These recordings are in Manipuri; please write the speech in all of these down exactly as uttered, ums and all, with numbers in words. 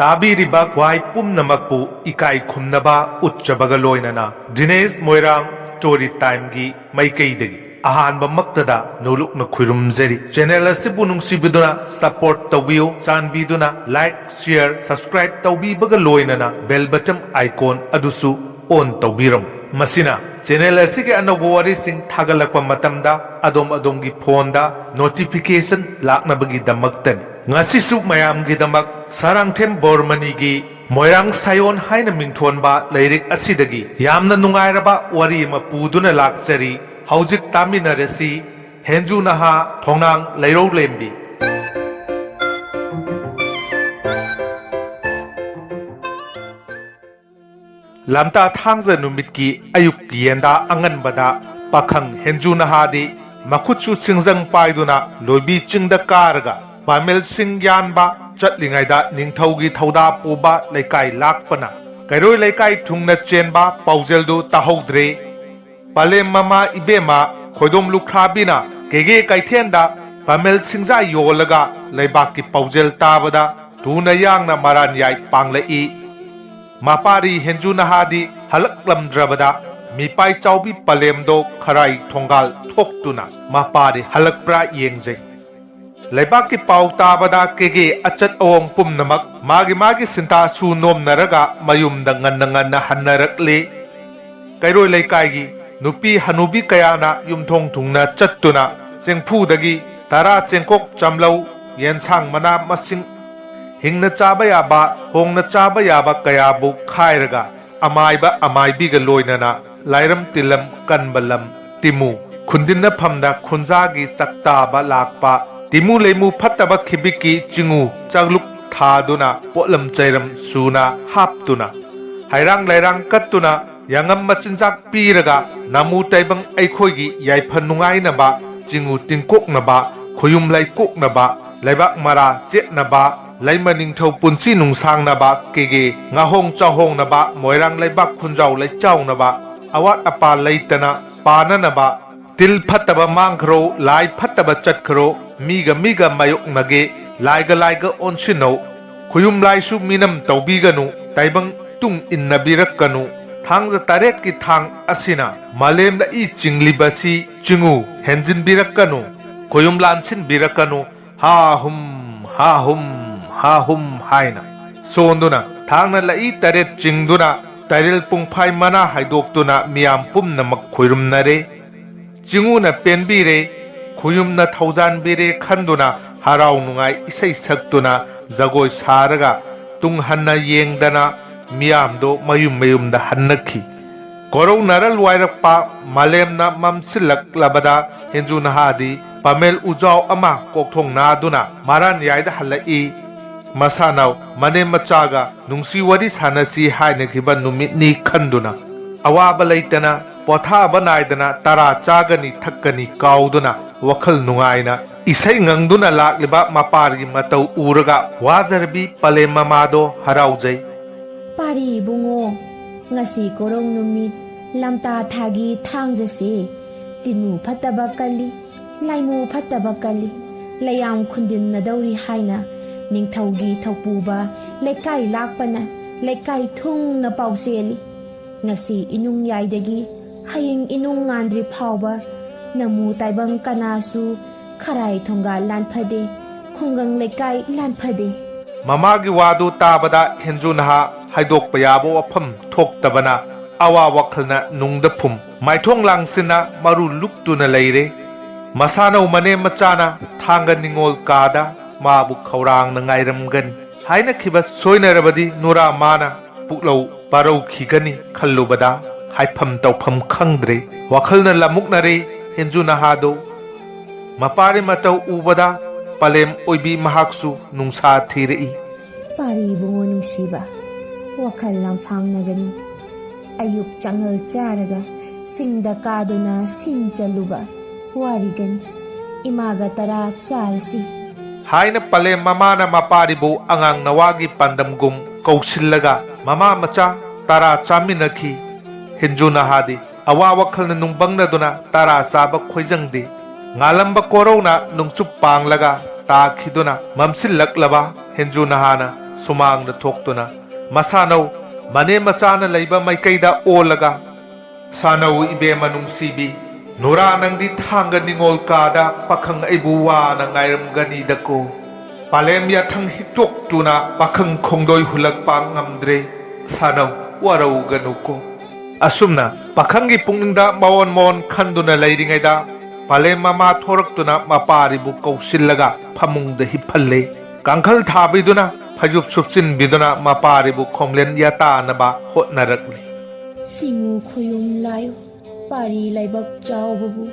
ꯇꯥꯕꯤꯔꯤꯕ ꯈ꯭ꯋꯥꯏ ꯄꯨꯝꯅꯃꯛꯄꯨ ꯏꯀꯥꯏ ꯈꯨꯝꯅꯕ ꯎꯠꯆꯕꯒ ꯂꯣꯏꯅꯅ ꯗꯤꯅꯦꯁ ꯃꯣꯏꯔꯥꯡ ꯁ꯭ꯇꯣꯔꯤ ꯇꯥꯏꯝꯒꯤ ꯃꯥꯏꯀꯩꯗꯒꯤ ꯑꯍꯥꯟꯕꯃꯛꯇꯗ ꯅꯣꯂꯨꯛꯅ ꯈꯨꯔꯨꯝꯖꯔꯤ꯫ ꯆꯦꯅꯦꯜ ꯑꯁꯤꯕꯨ ꯅꯨꯡꯁꯤꯕꯤꯗꯨꯅ ꯁꯄꯣꯔꯠ ꯇꯧꯕꯤꯌꯨ꯫ ꯆꯥꯟꯕꯤꯗꯨꯅ ꯂꯥꯏꯛ, ꯁꯤꯌꯔ, ꯁꯕꯁꯀ꯭ꯔꯥꯏꯕ ꯇꯧꯕꯤꯕꯒ ꯂꯣꯏꯅꯅ ꯕꯦꯜ ꯕꯇꯟ ꯑꯥꯏꯀꯣꯟ ꯑꯗꯨꯁꯨ ꯑꯣꯟ ꯇꯧꯕꯤꯔꯝꯃꯨ꯫ ꯃꯁꯤꯅ ꯆꯦꯅꯦꯜ ꯑꯁꯤꯒꯤ ꯑꯅꯧꯕ ꯋꯥꯔꯤꯁꯤꯡ ꯊꯥꯒꯠꯂꯛꯄ ꯃꯇꯝꯗ ꯑꯗꯣꯝ ꯑꯗꯣꯝꯒꯤ ꯐꯣꯟꯗ ꯅꯣꯇꯤꯐꯤꯀꯦꯁꯟ ꯂꯥꯛꯅꯕꯒꯤꯗꯃꯛꯇꯅꯤ꯫ ꯉꯁꯤꯁꯨ ꯃꯌꯥꯝꯒꯤꯗꯃꯛ ꯁꯥꯔꯥꯡꯊꯦꯝ ꯕꯣꯔꯃꯅꯤꯒꯤ ꯃꯣꯏꯔꯥꯡ ꯁꯥꯌꯣꯟ ꯍꯥꯏꯅ ꯃꯤꯡꯊꯣꯟꯕ ꯂꯥꯏꯔꯤꯛ ꯑꯁꯤꯗꯒꯤ ꯌꯥꯝꯅ ꯅꯨꯡꯉꯥꯏꯔꯕ ꯋꯥꯔꯤ ꯑꯃ ꯄꯨꯗꯨꯅ ꯂꯥꯛꯆꯔꯤ꯫ ꯍꯧꯖꯤꯛ ꯇꯥꯃꯤꯟꯅꯔꯁꯤ꯫ ꯍꯦꯟꯖꯨ ꯅꯍꯥ ꯊꯣꯡꯅꯥꯡ ꯂꯩꯔꯧ ꯂꯦꯝꯕꯤ꯫ ꯂꯝꯇꯥ ꯊꯥꯡꯖ ꯅꯨꯃꯤꯠꯀꯤ ꯑꯌꯨꯛꯀꯤ ꯌꯦꯟꯗꯥ ꯑꯉꯟꯕꯗ ꯄꯥꯈꯪ ꯍꯦꯟꯖꯨ ꯅꯍꯥꯗꯤ ꯃꯈꯨꯠꯁꯨ ꯁꯤꯡꯖꯪ ꯄꯥꯏꯗꯨꯅ ꯂꯣꯏꯕꯤ ꯆꯤꯡꯗ ꯀꯥꯔꯒ ꯄꯥꯃꯦꯜꯁꯤꯡ ꯌꯥꯟꯕ ꯆꯠꯂꯤꯉꯩꯗ ꯅꯤꯡꯊꯧꯒꯤ ꯊꯧꯗꯥ ꯄꯨꯕ ꯂꯩꯀꯥꯏ ꯂꯥꯛꯄꯅ ꯀꯩꯔꯣꯏ ꯂꯩꯀꯥꯏ ꯊꯨꯡꯅ ꯆꯦꯟꯕ ꯄꯥꯎꯖꯦꯜꯗꯨ ꯇꯥꯍꯧꯗ꯭ꯔꯦ꯫ ꯄꯂꯦꯝ ꯃꯃꯥ ꯏꯕꯦꯝꯃ ꯈꯣꯏꯗꯣꯝ ꯂꯨꯈ꯭ꯔꯥꯕꯤꯅ ꯀꯦꯒꯦ ꯀꯩꯊꯦꯜꯗ ꯄꯥꯃꯦꯜ ꯁꯤꯡꯖꯥ ꯌꯣꯜꯂꯒ ꯂꯩꯕꯥꯛꯀꯤ ꯄꯥꯎꯖꯦꯜ ꯇꯥꯕꯗ ꯊꯨꯅ ꯌꯥꯡꯅ ꯃꯔꯥꯟ ꯌꯥꯏ ꯄꯥꯡꯂꯛꯏ꯫ ꯃꯄꯥꯔꯤ ꯍꯦꯟꯖꯨ ꯅꯍꯥꯗꯤ ꯍꯜꯂꯛꯂꯝꯗ꯭ꯔꯕꯗ ꯃꯤꯄꯥꯏ ꯆꯥꯎꯕꯤ ꯄꯂꯦꯝꯗꯣ ꯈꯔꯥꯏ ꯊꯣꯡꯒꯥꯜ ꯊꯣꯛꯇꯨꯅ ꯃꯄꯥꯔꯤ ꯍꯜꯂꯛꯄ꯭ꯔꯥ ꯌꯦꯡꯖꯩ꯫ ꯂꯩꯕꯥꯛꯀꯤ ꯄꯥꯎ ꯇꯥꯕꯗ ꯀꯦꯒꯦ ꯑꯆꯠ ꯑꯋꯣꯡ ꯄꯨꯝꯅꯃꯛ ꯃꯥꯒꯤ ꯃꯥꯒꯤ ꯁꯤꯟꯊꯥꯁꯨ ꯅꯣꯝꯅꯔꯒ ꯃꯌꯨꯝꯗ ꯉꯟꯅ ꯉꯟꯅ ꯍꯟꯅꯔꯛꯂꯤ꯫ ꯀꯩꯔꯣꯏ ꯂꯩꯀꯥꯏꯒꯤ ꯅꯨꯄꯤ ꯍꯅꯨꯕꯤ ꯀꯌꯥꯅ ꯌꯨꯝꯊꯣꯡ ꯊꯨꯡꯅ ꯆꯠꯇꯨꯅ ꯆꯦꯡꯐꯨꯗꯒꯤ ꯇꯔꯥ ꯆꯦꯡꯀꯣꯛ ꯆꯝꯂꯧ, ꯌꯦꯟꯁꯥꯡ ꯃꯅꯥ ꯃꯁꯤꯡ, ꯍꯤꯡꯅ ꯆꯥꯕ ꯌꯥꯕ, ꯍꯣꯡꯅ ꯆꯥꯕ ꯌꯥꯕ ꯀꯌꯥꯕꯨ ꯈꯥꯏꯔꯒ ꯑꯃꯥꯏꯕ ꯑꯃꯥꯏꯕꯤꯒ ꯂꯣꯏꯅꯅ ꯂꯥꯏꯔꯝ ꯇꯤꯜꯂꯝ ꯀꯟꯕ ꯂꯝ ꯇꯤꯃꯨ ꯈꯨꯟꯗꯤꯟꯅꯐꯝꯗ ꯈꯨꯟꯖꯥꯒꯤ ꯆꯥꯛꯇꯥꯕ ꯂꯥꯛꯄ ꯇꯤꯃꯨ ꯂꯩꯃꯨ ꯐꯠꯇꯕ ꯈꯤꯕꯤꯛꯀꯤ ꯆꯤꯡꯉꯨ ꯆꯥꯛꯂꯨꯛ ꯊꯥꯗꯨꯅ ꯄꯣꯠꯂꯝ ꯆꯩꯔꯝ ꯁꯨꯅ ꯍꯥꯞꯇꯨꯅ ꯍꯩꯔꯥꯡ ꯂꯩꯔꯥꯡ ꯀꯠꯇꯨꯅ ꯌꯥꯉꯝ ꯃꯆꯤꯟꯖꯥꯛ ꯄꯤꯔꯒ ꯅꯥꯃꯨ ꯇꯥꯏꯕꯪ ꯑꯩꯈꯣꯏꯒꯤ ꯌꯥꯏꯐ ꯅꯨꯡꯉꯥꯏꯅꯕ ꯆꯤꯡꯉꯨ ꯇꯤꯡꯀꯣꯛꯅꯕ ꯈꯨꯌꯨꯝ ꯂꯩꯀꯣꯛꯅꯕ ꯂꯩꯕꯥꯛ ꯃꯔꯥ ꯆꯦꯠꯅꯕ ꯂꯩꯃ ꯅꯤꯡꯊꯧ ꯄꯨꯟꯁꯤ ꯅꯨꯡꯁꯥꯡꯅꯕ ꯀꯦꯒꯦ ꯉꯥꯍꯣꯡ ꯆꯥꯍꯣꯡꯅꯕ ꯃꯣꯏꯔꯥꯡ ꯂꯩꯕꯥꯛ ꯈꯨꯟꯖꯥꯎ ꯂꯩꯆꯥꯎꯅꯕ ꯑꯋꯥꯠ ꯑꯄꯥ ꯂꯩꯇꯅ ꯄꯥꯅꯅꯕ ꯇꯤꯜ ꯐꯠꯇꯕ ꯃꯥꯡꯈ꯭ꯔꯣ ꯂꯥꯏ ꯐꯠꯇꯕ ꯆꯠꯈ꯭ꯔꯣ ꯃꯤꯒ ꯃꯤꯒ ꯃꯥꯌꯣꯛꯅꯒꯦ ꯂꯥꯏꯒ ꯂꯥꯏꯒ ꯑꯣꯟꯁꯤꯟꯅꯧ ꯈꯨꯌꯨꯝ ꯂꯥꯏꯁꯨ ꯃꯤꯅꯝ ꯇꯧꯕꯤꯒꯅꯨ, ꯇꯥꯏꯕꯪ ꯇꯨꯡ ꯏꯟꯅꯕꯤꯔꯛꯀꯅꯨ꯫ ꯊꯥꯡꯖ ꯇꯔꯦꯠꯀꯤ ꯊꯥꯡ ꯑꯁꯤꯅ ꯃꯥꯂꯦꯝ ꯂꯛꯏ ꯆꯤꯡꯂꯤꯕꯁꯤ ꯆꯤꯡꯉꯨ ꯍꯦꯟꯖꯤꯟꯕꯤꯔꯛꯀꯅꯨ, ꯈꯨꯌꯨꯝ ꯂꯥꯟꯁꯤꯟꯕꯤꯔꯛꯀꯅꯨ, ꯍꯥ ꯍꯨꯝ, ꯍꯥ ꯍꯨꯝ, ꯍꯥ ꯍꯨꯝ ꯍꯥꯏꯅ ꯁꯣꯟꯗꯨꯅ ꯊꯥꯡꯅ ꯂꯛꯏ ꯇꯔꯦꯠ ꯆꯤꯡꯗꯨꯅ ꯇꯥꯏꯔꯦꯜ ꯄꯨꯡꯐꯥꯏ ꯃꯅꯥ ꯍꯥꯏꯗꯣꯛꯇꯨꯅ ꯃꯤꯌꯥꯝ ꯄꯨꯝꯅꯃꯛ ꯈꯣꯏꯔꯨꯝꯅꯔꯦ꯫ ꯆꯤꯡꯉꯨꯅ ꯄꯦꯟꯕꯤꯔꯦ, ꯈꯨꯌꯨꯝꯅ ꯊꯧꯖꯥꯟꯕꯤꯔꯦ ꯈꯟꯗꯨꯅ ꯍꯔꯥꯎ ꯅꯨꯡꯉꯥꯏ ꯏꯁꯩ ꯁꯛꯇꯨꯅ ꯖꯒꯣꯏ ꯁꯥꯔꯒ ꯇꯨꯡ ꯍꯟꯅ ꯌꯦꯡꯗꯅ ꯃꯤꯌꯥꯝꯗꯣ ꯃꯌꯨꯝ ꯃꯌꯨꯝꯗ ꯍꯟꯅꯈꯤ꯫ ꯀꯣꯔꯧꯅꯔ ꯂꯣꯏꯔꯛꯄ ꯃꯥꯂꯦꯝꯅ ꯃꯝꯁꯤꯜꯂꯛꯂꯕꯗ ꯍꯦꯟꯖꯨ ꯅꯍꯥꯗꯤ ꯄꯥꯃꯦꯜ ꯎꯖꯥꯎ ꯑꯃ ꯀꯣꯛꯊꯣꯡ ꯅꯥꯗꯨꯅ ꯃꯔꯥꯟꯌꯥꯏꯗ ꯍꯜꯂꯛꯏ꯫ ꯃꯁꯥꯅ ꯃꯅꯦꯝ ꯃꯆꯥꯒ ꯅꯨꯡꯁꯤ ꯋꯥꯔꯤ ꯁꯥꯟꯅꯁꯤ ꯍꯥꯏꯅꯈꯤꯕ ꯅꯨꯃꯤꯠꯅꯤ ꯈꯟꯗꯨꯅ ꯑꯋꯥꯕ ꯂꯩꯇꯅ ꯄꯣꯊꯥꯕ ꯅꯥꯏꯗꯅ ꯇꯔꯥ ꯆꯥꯒꯅꯤ ꯊꯛꯀꯅꯤ ꯀꯥꯎꯗꯨꯅ ꯋꯥꯈꯜ ꯅꯨꯡꯉꯥꯏꯅ ꯏꯁꯩ ꯉꯪꯗꯨꯅ ꯂꯥꯛꯂꯤꯕ ꯃꯄꯥꯔꯤ ꯃꯇꯧ ꯎꯔꯒ ꯋꯥꯖꯔꯕꯤ ꯄꯂꯦꯝ ꯃꯃꯥꯗꯣ ꯍꯔꯥꯎꯖꯩ꯫ ꯄꯥꯔꯤ ꯏꯕꯨꯡꯉꯣ, ꯉꯁꯤ ꯀꯣꯔꯧ ꯅꯨꯃꯤꯠ ꯂꯝꯇꯥ ꯊꯥꯒꯤ ꯊꯥꯡꯖꯁꯦ ꯇꯤꯟꯃꯨ ꯐꯠꯇꯕ ꯀꯜꯂꯤ, ꯂꯥꯏꯃꯨ ꯐꯠꯇꯕ ꯀꯜꯂꯤ, ꯂꯩꯌꯥꯝ ꯈꯨꯟꯗꯤꯟꯅꯗꯧꯔꯤ ꯍꯥꯏꯅ ꯅꯤꯡꯊꯧꯒꯤ ꯊꯧꯄꯨꯕ ꯂꯩꯀꯥꯏ ꯂꯥꯛꯄꯅ ꯂꯩꯀꯥꯏ ꯊꯨꯡꯅ ꯄꯥꯎ ꯆꯦꯜꯂꯤ꯫ ꯉꯁꯤ ꯏꯅꯨꯡ ꯌꯥꯏꯗꯒꯤ ꯍꯌꯦꯡ ꯏꯅꯨꯡ ꯉꯥꯟꯗ꯭ꯔꯤ ꯐꯥꯎꯕ ꯅꯃꯨ ꯇꯥꯏꯕꯪ ꯀꯅꯥꯁꯨ ꯈꯔꯥꯏ ꯊꯣꯡꯒꯥꯜ ꯂꯥꯟꯐꯗꯦ, ꯈꯨꯡꯒꯪ ꯂꯩꯀꯥꯏ ꯂꯥꯟꯐꯗꯦ꯫ ꯃꯃꯥꯒꯤ ꯋꯥꯗꯨ ꯇꯥꯕꯗ ꯍꯦꯟꯖꯨ ꯅꯍꯥ ꯍꯥꯏꯗꯣꯛꯄ ꯌꯥꯕ ꯋꯥꯐꯝ ꯊꯣꯛꯇꯕꯅ ꯑꯋꯥ ꯋꯥꯈꯜꯅ ꯅꯨꯡꯗ ꯐꯨꯝ ꯃꯥꯏꯊꯣꯡ ꯂꯥꯡꯁꯤꯟꯅ ꯃꯔꯨ ꯂꯨꯛꯇꯨꯅ ꯂꯩꯔꯦ꯫ ꯃꯁꯥꯅꯧ ꯃꯅꯦꯝ ꯃꯆꯥꯅ ꯊꯥꯡꯒ ꯅꯤꯉꯣꯜ ꯀꯥꯗ ꯃꯥꯕꯨ ꯈꯧꯔꯥꯡꯅ ꯉꯥꯏꯔꯝꯒꯅꯤ ꯍꯥꯏꯅꯈꯤꯕ ꯁꯣꯏꯅꯔꯕꯗꯤ ꯅꯨꯔꯥ ꯃꯥꯅ ꯄꯨꯛꯂꯧ ꯄꯥꯔꯧꯈꯤꯒꯅꯤ ꯈꯜꯂꯨꯕꯗ ꯍꯥꯏꯐꯝ ꯇꯧꯐꯝ ꯈꯪꯗ꯭ꯔꯦ꯫ ꯋꯥꯈꯜꯅ ꯂꯥꯃꯨꯛꯅꯔꯦ ꯍꯦꯟꯖꯨ ꯅꯍꯥꯗꯣ꯫ ꯃꯄꯥꯔꯤ ꯃꯇꯧ ꯎꯕꯗ ꯄꯂꯦꯝ ꯑꯣꯏꯕꯤ ꯃꯍꯥꯛꯁꯨ ꯅꯨꯡꯁꯥ ꯊꯤꯔꯛꯏ꯫ ꯄꯥꯔꯤ ꯏꯕꯨꯡꯉꯣ ꯅꯨꯡꯁꯤꯕ, ꯋꯥꯈꯜ ꯂꯥꯡꯐꯥꯡꯅꯒꯅꯨ꯫ ꯑꯌꯨꯛ ꯆꯥꯉꯜ ꯆꯥꯔꯒ ꯆꯤꯡꯗ ꯀꯥꯗꯨꯅ ꯁꯤꯡ ꯆꯜꯂꯨꯕ ꯋꯥꯔꯤꯒꯅꯤ꯫ ꯏꯃꯥꯒ ꯇꯔꯥ ꯆꯥꯔꯁꯤ꯫ ꯍꯥꯏꯅ ꯄꯂꯦꯝ ꯃꯃꯥꯅ ꯃꯄꯥꯔꯤꯕꯨ ꯑꯉꯥꯡ ꯅꯋꯥꯒꯤ ꯄꯥꯟꯗꯝꯒꯨꯝ ꯀꯧꯁꯤꯜꯂꯒ ꯃꯃꯥ ꯃꯆꯥ ꯇꯔꯥ ꯆꯥꯃꯤꯟꯅꯈꯤ꯫ ꯍꯦꯟꯖꯨ ꯅꯍꯥꯗꯤ ꯑꯋꯥ ꯋꯥꯈꯜꯅ ꯅꯨꯡꯕꯪꯅꯗꯨꯅ ꯇꯔꯥ ꯆꯥꯕ ꯈꯣꯏꯖꯪꯗꯦ꯫ ꯉꯥꯂꯝꯕ ꯀꯣꯔꯧꯅ ꯅꯨꯡꯆꯨꯞ ꯄꯥꯡꯂꯒ ꯇꯥꯈꯤꯗꯨꯅ ꯃꯝꯁꯤꯜꯂꯛꯂꯕ ꯍꯦꯟꯖꯨ ꯅꯍꯥꯅ ꯁꯨꯃꯥꯡꯗ ꯊꯣꯛꯇꯨꯅ ꯃꯁꯥꯅꯧ ꯃꯅꯦꯝ ꯃꯆꯥꯅ ꯂꯩꯕ ꯃꯥꯏꯀꯩꯗ ꯑꯣꯜꯂꯒ, "ꯁꯥꯅꯧ ꯏꯕꯦꯝꯃ ꯅꯨꯡꯁꯤꯕꯤ, ꯅꯨꯔꯥ ꯅꯪꯗꯤ ꯊꯥꯡꯒ ꯅꯤꯉꯣꯜ ꯀꯥꯗ ꯄꯥꯈꯪ ꯑꯩꯕꯨ ꯋꯥꯅ ꯉꯥꯏꯔꯝꯒꯅꯤꯗꯀꯣ꯫ ꯄꯥꯂꯦꯝ ꯌꯥꯊꯪ ꯍꯤꯛꯇꯣꯛꯇꯨꯅ ꯄꯥꯈꯪ ꯈꯣꯡꯗꯣꯏ ꯍꯨꯜꯂꯛꯄ ꯉꯝꯗ꯭ꯔꯦ꯫ ꯁꯥꯅꯧ, ꯋꯥꯔꯧꯒꯅꯨꯀꯣ"꯫ ꯑꯁꯨꯝꯅ ꯄꯥꯈꯪꯒꯤ ꯄꯨꯛꯅꯤꯡꯗ ꯃꯑꯣꯟ ꯃꯑꯣꯟ ꯈꯟꯗꯨꯅ ꯂꯩꯔꯤꯉꯩꯗ ꯄꯥꯂꯦꯝ ꯃꯃꯥ ꯊꯣꯔꯛꯇꯨꯅ ꯃꯄꯥꯔꯤꯕꯨ ꯀꯧꯁꯤꯜꯂꯒ ꯐꯃꯨꯡꯗ ꯍꯤꯞꯍꯜꯂꯦ꯫ ꯀꯥꯡꯈꯜ ꯊꯥꯕꯤꯗꯨꯅ ꯐꯩꯖꯨꯞ ꯁꯨꯞꯆꯤꯟꯕꯤꯗꯨꯅ ꯃꯄꯥꯔꯤꯕꯨ ꯈꯣꯝꯂꯦꯟ ꯌꯥꯇꯥꯅꯕ ꯍꯣꯠꯅꯔꯛꯂꯤ꯫ ꯁꯤꯡꯉꯨ ꯈꯣꯌꯨꯝ ꯂꯥꯏꯌꯣ, ꯄꯥꯔꯤ ꯂꯥꯏꯕꯛ ꯆꯥꯎꯕꯕꯨ